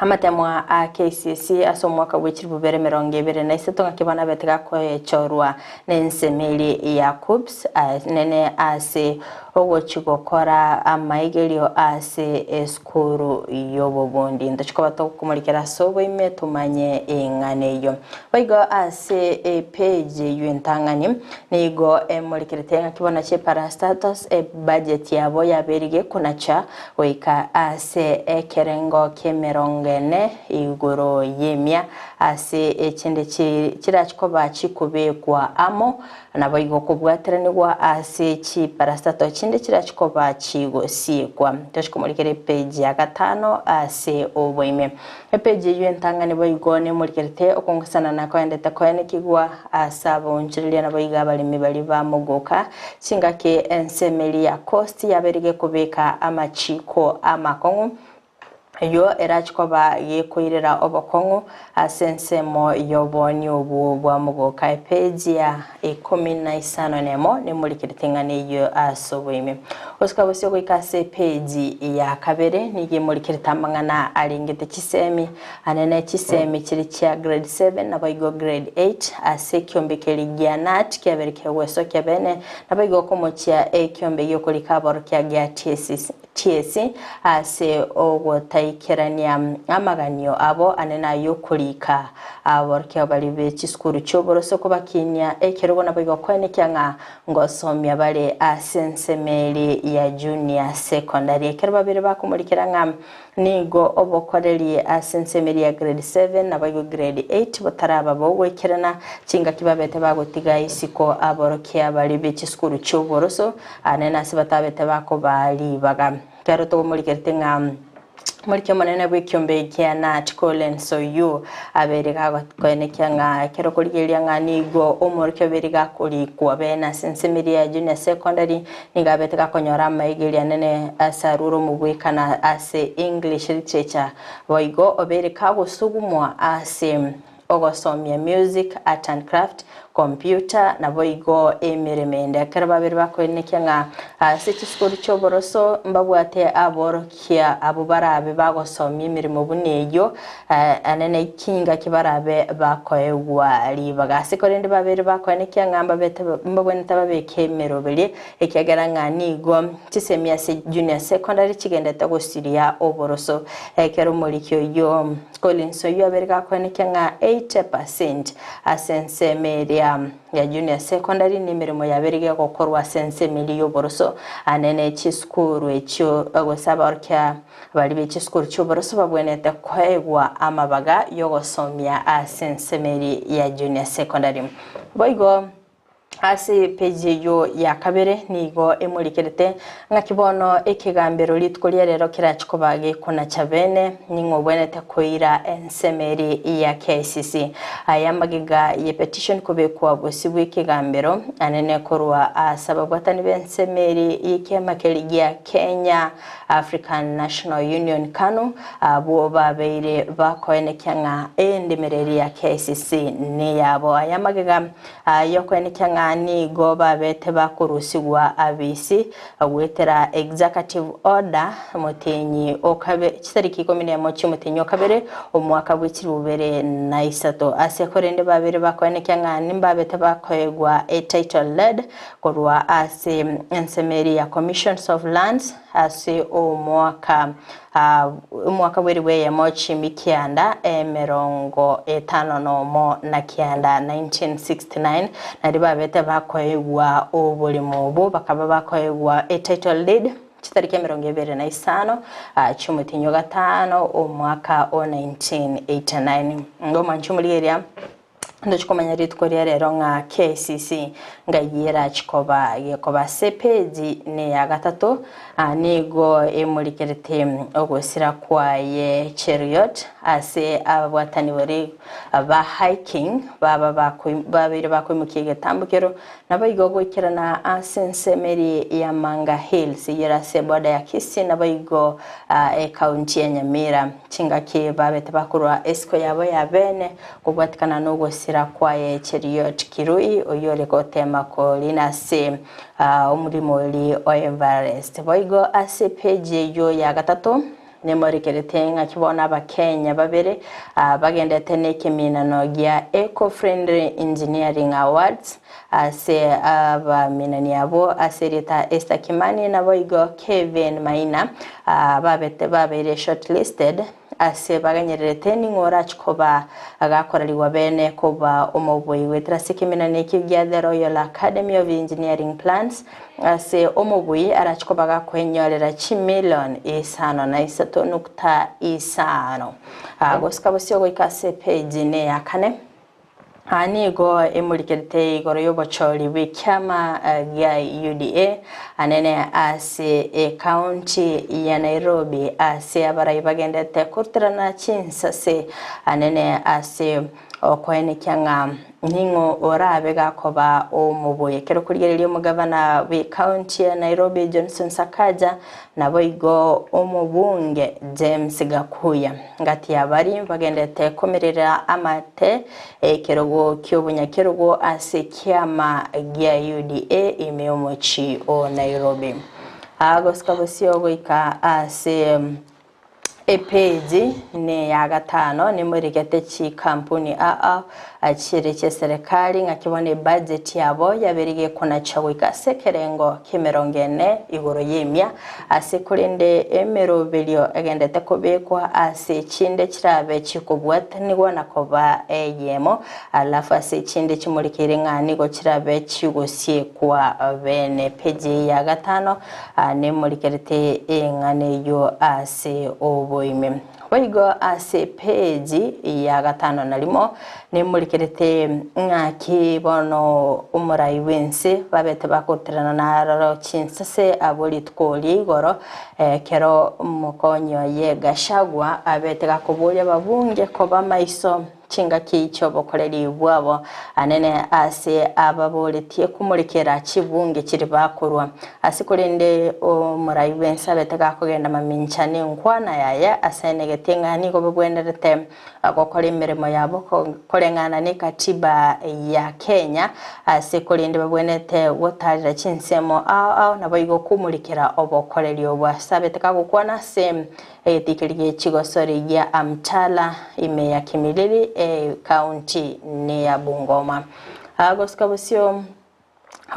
Amatemwa a KCSE ase omwaka bwe chilifu bibere emerongo ebere na isato ng'aki bono abete gakoechorwa nensemeri ya KUCCPS nene ase ogochi gokora amaigerio ase esukuru y'obobundi. Ntochi koba tokomorikera ase oboime tomanye eng'ana eyio. Boigo ase epage eyio entang'ani nigo emorikerete ng'aki bono chiparastatos ebudget yabo yabeire gekonacha goika ase ekerengo ki'emerongo ene igoro y'emia, ase echinde chirache koba chikobekwa amo, naboigo kobwateranigwa ase chiparastato chinde chirache koba chigosiekwa. Toche komorikera epeji ya gatano ase oboime. Epeji eyio entang'ani boigo nemorikerete okong'usana na koendete koenekigwa ase abaonchoreria naboigo abaremi baria ba mogoka, chingaki ensemeri ya Coast yabeire gekobeka amachiko amakong'u, eyio erache koba gekoirera obokong'u ase ensemo y'oboonia obwo bwa mogoka. Epeji ya ikomi na isano nemo nemorikerete ing'ana eyio ase oboime. Gosuka bosio goika ase epeji ya kabere nigo emorikerete amang'ana arengete chisemi Anene chisemi chiria chia grade 7 naboigo grade 8 ase ekiombe keria gia KNUT kiabere kegwesokia bene naboigo okomochia ekiombe giokorika aborokia gia TSC ase ogotaikerania amaganio abo anene ayokorika aborokia baria be chisukuru chioboroso kobakinia ekerogo naboigo koenekia ng'a ngosomia bare ase ensemo eria ya junior secondary ekero babere bakomorikera ng'a Nigo obokoreri ase ensemo eria ya grade 7 naboigo grade 8 botaraba bogoikerana, chingaki babete bagotiga isiko aborokia baria be chisukuru chi'oboroso, ane nase batabete bakobaa ribaga. Ekero togomorigerete ng'a omoriki omonene bw'ekiombe gia Nat Collins oyio abeire gakoenekia ng'a ekero okorigereria ng'a nigo omorokia obeire gakorikwa bene ase ensemo eria ya junior secondary Nigo abete gakonyora amaigerio anene ase arure omogwekano ase English Literature, boigo obeire kagosugumwa ase ogosomia Music, Art and Craft, Computer, naboigo emeremo ende. Ekero babere bakoenekia ng'a ase chisukuru chi'oboroso mbabwate aborokia abwo barabe bagosomia emeremo buna eyio, Anene chingaki barabe bakoegwa ribaga ase korende babere bakoenekia ng'a mbabete mbabwenerete babeke emeroberio, ekiagera ng'a nigo chisemi ase junior secondary chigendete gosiria oboroso. Ekero omoriki oyio Collins oyio abere gakoenekia ng'a 80% ase ensemo eria ya junior secondary nemeremo yabere gegokorwa ase ensemo eria y'oboroso anene chisukuru echio gose abaorokia Baria be chisukuru chi'oboroso babwenerete koegwa amabaga y'ogosomia ase ensemeri ya junior secondary. Boigo ase epeji eyio ya kabere nigo emorikerete ng'aki bono ekegambero rituko ria rero kerache koba gekonacha bene ning'o obwenerete koira ensemeri ya KICC. Aya amagega ye petition kobekwa bosio bw'ekegambero anene korwa ase ababwatani b'ensemeri y'ekiama keria gia Kenya African National Union, Kanu, abwo babeire bakoenekia ng'a endemereri ya KICC neyabo. Aya amagega yokoenekia ng'a nigo babete bakorusigwa abisi goetera Executive Order motienyi o kabe chitariki ikomi nemo chiomotienyi o kabere omwaka bwe chilifu bibere na isato. Ase korende babeire bakoenekia ng'a nimbabete bakoegwa etitle led Korwa ase ensemo eria ya Commissions of Lands ase omwaka omwaka bw'eribu eyemo chimi kianda emerongo etano nomo na kianda, 1969, nario babete bakoegwa oboremo obo bakaba bakoegwa etitle deed chitariki emerongo ebere na isano chiomotienyi o gatano omwaka o 1989. Omwanchi omorigereria. Ntochi komanya rituko ria rero ng'a KCC ngai erachi koba gekoba ase epeji neya gatato nigo emorikerete ogosira kwaye Cheruiyot ase ababwatani baria ba hiking baba babeire bakoimokia egetambokero Naboigo goikerana ase ensemo eria ya Manga Hills eyere ase eboda ya Kisii naboigo ekaunti ya Nyamira. Chingaki babete bakorwa esiko yabo ya bene kobwatikana nogosira kwaye Cheruiyot Kirui oyio ore gotema korina ase omorimo oria o Everest. Boigo ase epeji eyio ya gatato Nemorekerete ng'aki bono Abakenya babere bagendete nekeminano gia Eco Friendly Engineering Awards ase abaminani abwo ase erieta Esther Kimani naboigo Kevin Maina babete babeire shortlisted ase baganyererete ning'o orache koba agakorerigwa bene koba omobui goetera ase ekeminano ekio gia The Royal Academy of Engineering Plants Ase omobui arache koba gakwenyorera chimilion isano na isato nukta isano. Gosika bosio goika ase epeji neya kane. Aa nigo emorikerete igoro y'obochori bw'ekiama gia UDA anene ase ecounty ya Nairobi ase abarai bagendete koruterana chinsase anene ase Okoenekia ng'a ning'o orabe gakoba omoboyi. Ekero korigereria omogavana bw'ecounty ya Nairobi Johnson Sakaja naboigo omobunge James Gakuya ngati ya baria bagendete komerera amate ekerogo ki'obonyakerogo ase ekiama gia UDA ime y'omochie o Nairobi. Gosika bosio goika ase Epeji neya gatano nemoregete chikampuni aa chire chieserekari ng'aki bono ebudget yabo yabeire gekonachwa goika ase ekerengo ki'emerongo ene igoro y'emia ase korende emeroberio egendete kobekwa ase chinde chirabe chikobwatanigwa na koba eyemo alafu ase chinde chimorekeire ng'a nigo chirabe chigosiekwa bene. Peji ya gatano Nemorikerete eng'ana eyio ase oboime. Boigo ase epeji ya gatano na rimo, nemorikerete ng'aki bono omorai bw'ense babete bakoruterana naroro chinsase abwo rituko ria igoro, ekero omokonyi oye Gachagua abete gakoboria ababunge koba maiso. Chingaki chi'obokoreri bwabo anene ase ababoretie komorekera chibunge chiria bakorwa. Ase korende omorai bw'ense abete gakogenda mamincha nenkwana yaye ase enegeti ng'a nigo babwenerete gokora emeremo yabo koreng'ana nekatiba ya Kenya ase korende babwenerete gotarera chinsemo ao ao naboigo komorekera obokoreri obwo. Ase abete gagokwana ase Egetikeri gie chigosori gia Amtala ime ya Kimilili ecounty neya Bungoma. Gosika bosio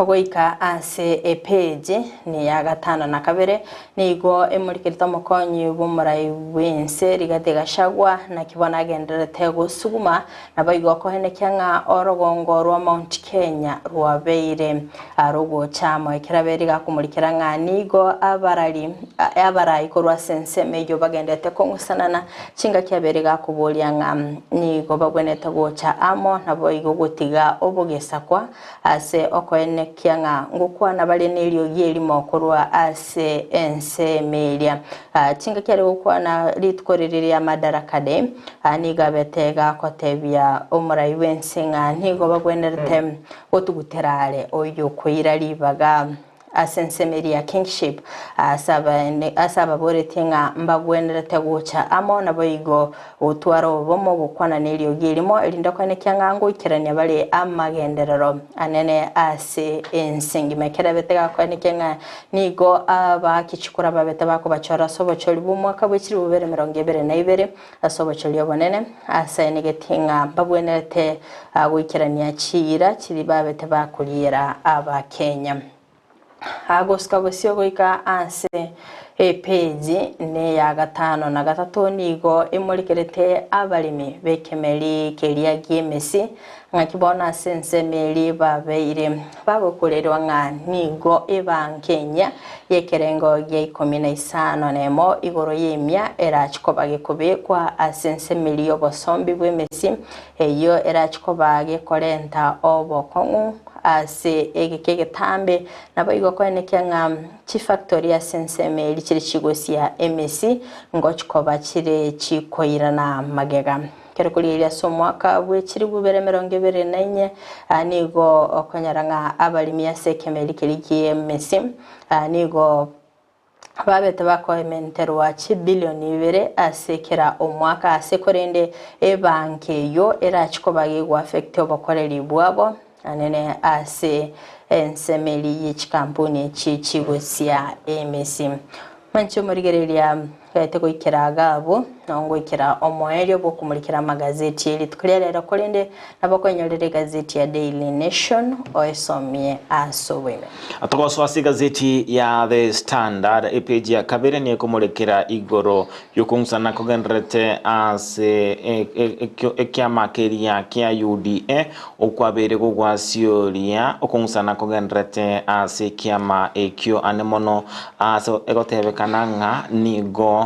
goika ase epeji neya gatano na kabere nigo emorikerete omokonyi bw'omorai bw'ense Rigathi Gachagua naki bono agendererete gosuguma Naboigo okoenekia ng'a orogongo rwa Mount Kenya rwabeire rogocha amo ekerabe rigakomorikera ng'a nigo abarari abarai korwa ase ensemo eyio bagendete kong'usanana chingaki abere rigakoboria ng'a nigo bagwenerete gocha amo naboigo gotiga obogesakwa ase okoenekia ng'a ngokwana bare neriogi erimo korwa ase ensemo eria. Chingaki are gokwana rituko riria ria Madaraka Day, nigo abete gakotebia omorai bw'ense ng'a nigo bagwenerete gotugutera are oyokoira ribaga ase ensemo eria ya Kingship ase ababoretie ng'a mbagwenerete gocha amo naboigo gotwara obomo gokwana neriogi erimo erinde koenekia ng'a ngoikerania bare amagenderero anene ase ense engima. Ekero abete gakoenekia ng'a nigo abakichikura babete bakobachora ase obochori bw'omwaka bwe chilifu bibere emerongo ebere na ibere ase obochori obonene, ase aenegetie ng'a mbabwenerete goikerania chiira chiria babete bakoriera Abakenya. Agosika bosio goika ase epeji neya gatano na gatato nigo emorekerete abaremi b'ekemeri keria gi'emesi. Ng'aki bono ase ensemo eria babeire bagokurerwa ng'a nigo ebanka enyia y'ekerengo gia ikomi na isano nemo igoro y'emia erache koba gekobekwa ase ensemo eria y'obosombi bw'emesi, eyio erache koba gekorenta obokong'u ase egeka egetambe, naboigo koenekia ng'a chifactori ase ensemo eria chire chigosia emesi ngochi koba chire chikoirana magega. Ekero korigereria ase omwaka bwe chilifu ibere emerongo ebere na inye, nigo okonyora ng'a abaremi ase ekemeri keria ki'emesi nigo babete bakoementerwa chibilioni ibere ase kera omwaka ase korende ebanki eyio erachi koba gegoaffect obokoreri bwabo anene ase ensemeri ye chikampuni echi chigosia emesi. Mwanche omorigereria gaete goikera iga abwo, nao ngoikera omoerio bw'okomorikera amagazeti e rituko ria rero, korende nabo okoinyorera egazeti ya Daily Nation oesomie ase oboime. Togosoa ase egazeti ya The Standard, epeji ya kabere nigo ekomorekera igoro y'okong'usana kogendererete ase ekiama keria kia UDA Okwabeire gogwasioria okong'usana kogendererete ase ekiama ekio ane mono ase egotebekana ng'a nigo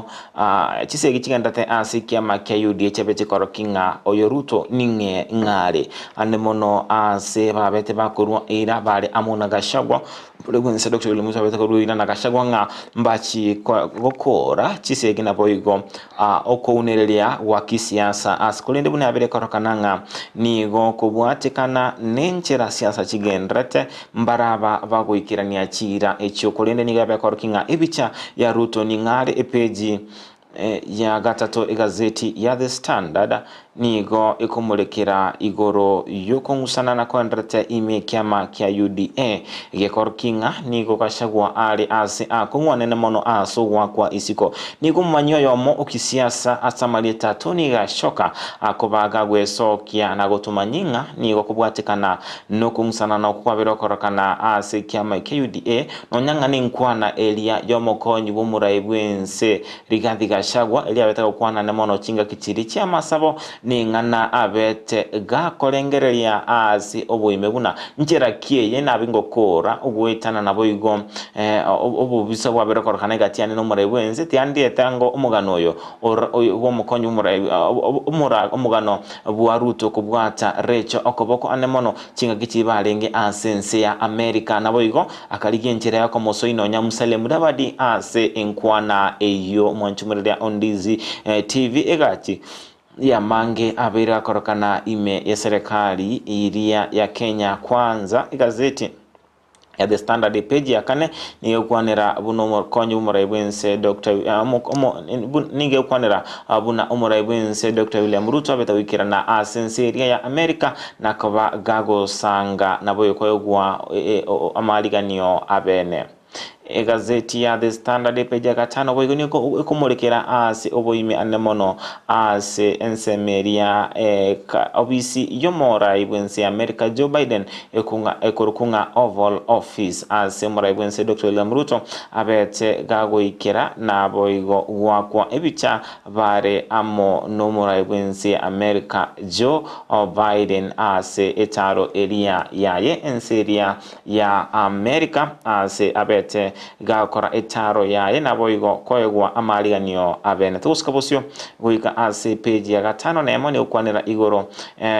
chisegi chigendererete ase ekiama kia UDA chiabe chikorokia ng'a oyo Ruto ning'e ng'are ane mono ase babete bakorwa eira bare amo na Gachagua Ore bwense Doctor William Ruto abete korwa eira na Gachagua ng'a mbachi gokora chisegi naboigo okounereria gwa kisiasa ase korende buna yabere korokana ng'a nigo kobwatekana nenchera siasa chigendererete mbaraba bagoikerania chiira echio korende nigo yabe korokia ng'a ebicha ya Ruto ning'are epeji ya gatato egazeti ya The Standard nigo ekomorekera igoro y'okong'usana na koenderete ime ekiama kia UDA gekorki ng'a nigo Gachagua are ase akong'wanene mono ase ogoakwa isiko. Nigo omomanyi oyomo o kisiasa ase amarieta Tony Gachoka akobaga gwesokia na gotomanyia ng'a nigo kobwatekana nokong'usana na okwo kwabere okorokana ase ekiama kia UDA Nonya ng'a nenkwana eria y'omokonyi bw'omorai bw'ense Rigathi Gachagua, eria abete gokwanane mono chingaki chiria chi'amasabo, ning'ana abete gakorengereria ase oboime buna nchera ki eye nabe ngokoora ogoetana naboigo obobisa bwabere kororekana egati yane n'omorai bw'ense. Tiandiete ango omogano oyo bw'omokonyi bw'omorai omogano bwa Ruto kobwata Rachel okoboko ane mono Chingaki chiria barenge ase ense ya Amerika, naboigo akarigia enchera y'okomosoina nonya Musalia Mudavadi ase enkwana eyio. Mwanchumereria Ondizi TV egati y'amange abeire akorokana ime y'eserekari iria ya Kenya Kwanza. Egazeti ya The Standard epeji ya kane nigo egokwanera buna omokonyi bw'omorai bw'ense Doctor nigo egokwanera buna omorai bw'ense Doctor William Ruto abete goikerana ase ense eria ya America na koba gagosanga naboigo koegwa amariganio abene. Egazeti ya The Standard epeji ya gatano boigo nigo ekomorekera ase oboime ane mono ase ensemo eria obisi y'omorai bw'ense ya America Joe Biden ekorokwa ng'a Oval Office ase omorai bw'ense Doctor William Ruto abete gagoikera naboigo goakwa ebicha bare amo nomorai bw'ense ya America Joe Biden ase etaro eria yaye ense eria ya America ase abete gakora etaro yaye naboigo koegwa amariganio abene. Togosika bosio goika ase epeji ya gatano nemo nigokwanera igoro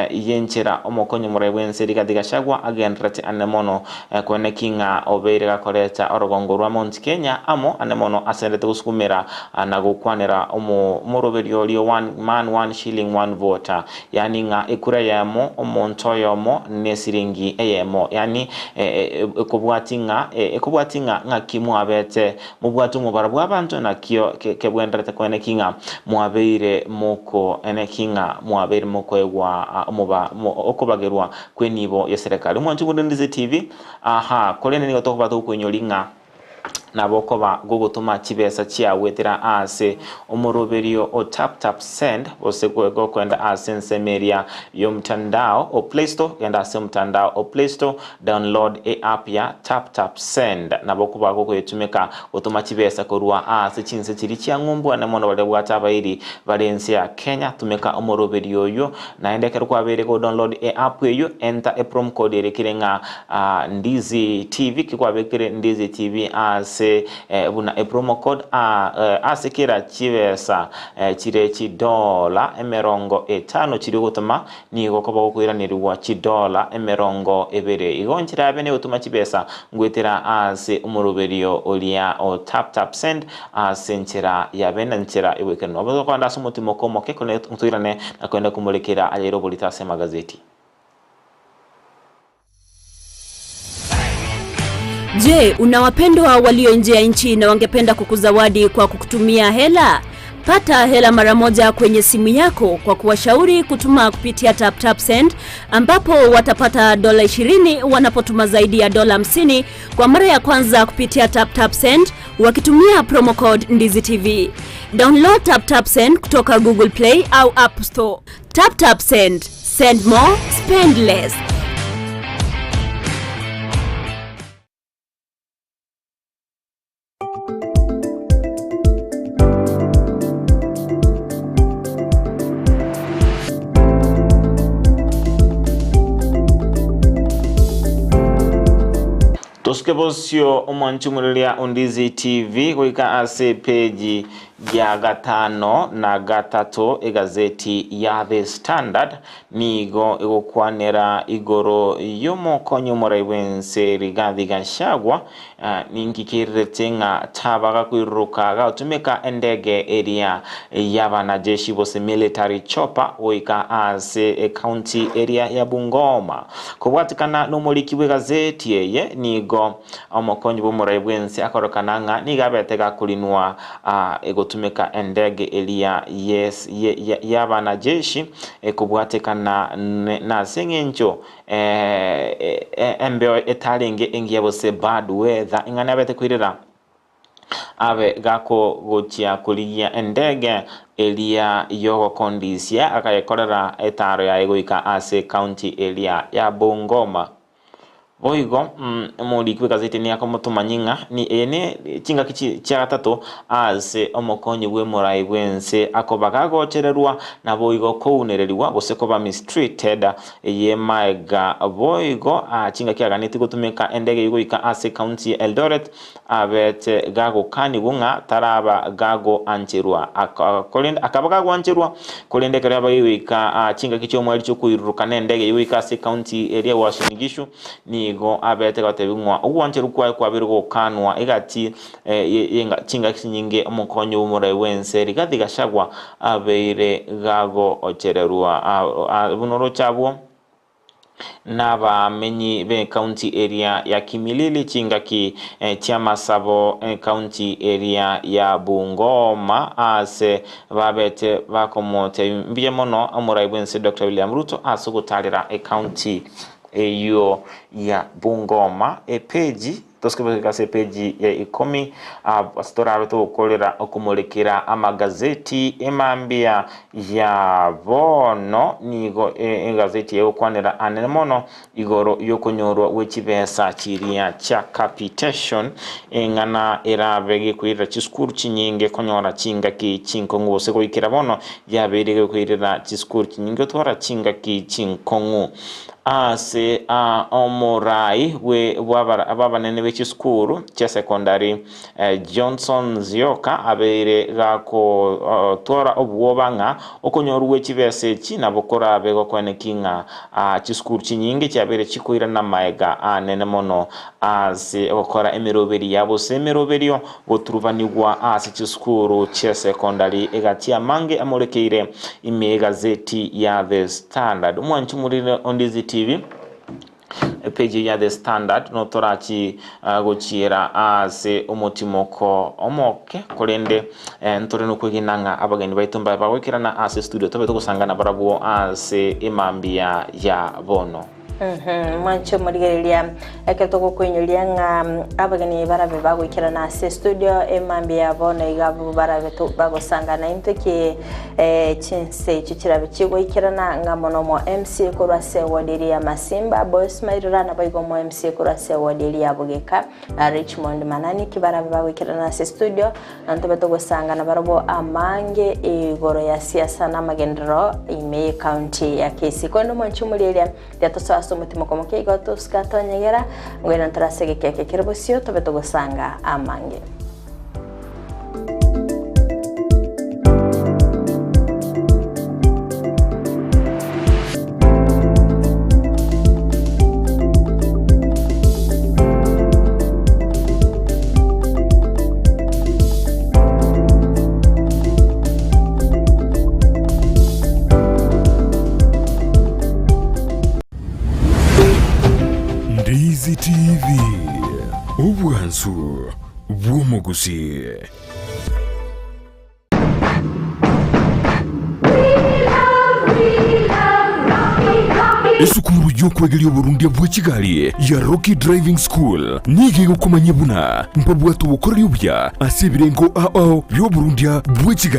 y'enchera omokonyi omorai bw'ense Rigathi Gachagua agendererete ane mono koeneki ng'a obeire gakoreta orogongo rwa Mount Kenya amo ane mono asenderete gosukumera na gokwanera omoroberio oria one man one shilling one vote Yaani ng'a ekura eyemo, omonto oyomo, nesiringi eyemo. Yaani ekobwati ng'a ekobwati ng'a ng'aki mwabete mobwate omobaro bw'abanto nakio kebwenderete koeneki ng'a mwabeire moko eneki ng'a mwabeire mokoegwa omoba okobagerwa kw'enibo y'eserekari. Omwanchi bw'Ndindizi TV, aha, korende nigo tokoba tokoinyori ng'a. Nabo okoba gogotoma chibesa chiagwetera aase omoroberio o Tap Tap Send gose gokwenda ase ensemo eria y'omtandao o Play Store, genda ase omtandao o Play Store, download e app ya Tap Tap Send. Nabo okoba gokoyetumeka gotoma chibesa korwa aase chinse chiria chiang'umbwane mono baria babwate abairi bare ense ya Kenya, tumeka omoroberio oyio. Naende ekero kwabeire go download e app eyio, enter e promo code erekire ng'a Ndizi TV, ki kwabekire Ndizi TV ase buna e promo code ase kera chibesa chire chidola 50 chiria ogotoma nigo okoba gokoiranerigwa chidola 20. Igo enchera yabe negotoma chibesa ngoetera ase omoroberio oria o tap tap send ase enchera yabe na enchera egoikeranu. Obobe tokogenda ase omotimoko omoke korende toirane na kogenda komorekera ayere oborito ase amagazeti. Je, una wapendwa walio nje ya nchi na wangependa kukuzawadi kwa kukutumia hela? Pata hela mara moja kwenye simu yako kwa kuwashauri kutuma kupitia TapTapSend ambapo watapata dola 20 wanapotuma zaidi ya dola 50 kwa mara ya kwanza kupitia TapTapSend wakitumia promo code Ndizi TV. Download TapTapSend kutoka Google Play au App Store. TapTapSend. Send more, spend less. Tosuke bosio omwanchi omoreria o Ndizi TV goika ase epeji ya gatano na gatato egazeti ya The Standard nigo egokwanera igoro y'omokonyi omorai bw'ense Rigathi Gachagua Ninki kererete ng'a taba gakoiruruka gagotumeka endege eria y'abanajeshi gose military chopper goika ase ecounty eria ya Bungoma? Kobwatikana nomoriki bw'egazeti eye, nigo omokonyi bw'omorai bw'ense akorokana ng'a nigo abete gakorinwa egotumeka endege eria y'abanajeshi kobwatekana nase eng'encho Embeo etarenge engiya gose bad weather, ing'ana abete koirera abe gakogochia korigia endege eria y'ogokondisia akayekorera etaro yaye goika ase county eria ya Bungoma. Boigo omoriki bw'egazeti nigo akomotomanyia ng'a eye ne chingaki chia gatato ase omokonyi bw'emorai bw'ense akoba gagochererwa naboigo kounererigwa gose koba mistreated Eye maega boigo chingaki aganetie gotumeka endege eyio goika ase ekaunti ya Eldoret, abete gagokanigwa ng'a taraba gagoancherwa. Korende akaba gagoancherwa, korende ekero yabaire goika chingaki chi'omweri chi'okoiruruka nendege eyio goika ase ekaunti eria ya Uasin Gishu, nigo abete gotebiwa ng'a ogwancherwa kwaye kwabeire gokanwa egati chingaki chinyinge omokonyi bw'omorai bw'ense Rigathi Gachagua abeire gagochererwa buna oroche abwo nabamenyi b'ekaunti eria ya Kimilili chingaki chi'amasabo ekaunti eria ya Bungoma ase babete bakomotebia mbuya mono omorai bw'ense Doctor William Ruto ase ogotarera ekaunti eyio ya Bungoma. Epeji Tosike goika ase epeji ya ikomi, ase torabe togokorera okomorekera amagazeti emambia ya bono. Nigo egazeti egokwanera anene mono igoro y'okonyorwa gwe chibesa chiria chia capitation, eng'ana erabe gekoirera chisukuru chinyinge konyora chingaki chinkong'u gose goikera bono yabeire gekoirera chisukuru chinyinge gotwara chingaki chinkong'u. Ase aa omorai bw'abanene be chisukuru chia sekondari Johnson Nzioka abeire gakotwara obwoba ng'a okonyorwa gwe chibesa echi nabo korabe gokoeneki ng'a chisukuru chinyinge chiabeire chikoirana maega anene mono ase ogokora emeroberi ya gose emeroberio goturubanigwa ase chisukuru chia sekondari egati amange amorekeire ime y'egazeti ya The Standard. Omwanchi omorire o Ndizi TV, epage ya The Standard notorachi gochiera ase omotimoko omoke korende ntore nokwegena ng'a abageni baito mbabe bagoikerana ase studio tobe togosangana barabwo ase emambia ya bono. Mwanche omorigereria ekero togokoinyoria ng'a abageni barabe bagoikerana ase studio emambia ya bono iga abwo barabe bagosanga naintwe ki chinse echio chirabe chigoikerana ng'a mono omo MC korwa ase eward eria ya Masimba Boyce Mairura naboigo omo MC korwa ase eward eria ya Bogeka Richmond Manani ki barabe bagoikerana ase studio Na ntobe togosanga nabarabwo amange igoro ya siasa na amagenderero ime y'ecounty ya Kisii. Korende omwanchi omorieria, tiatosoa ase omotima okomokia igo tosuka tonyegera, ngoira ntore ase egeka eke kere bosio tobe togosanga amange. Ndizi TV, obwansu bw'omogusii. Esukuru y'okwegeria oborundia bwe chigari ya Rocky Driving School nigo egokomanyia buna mbabwate obokoreri obuya ase ebirengo ao ao bi'oborundia bwe chigari.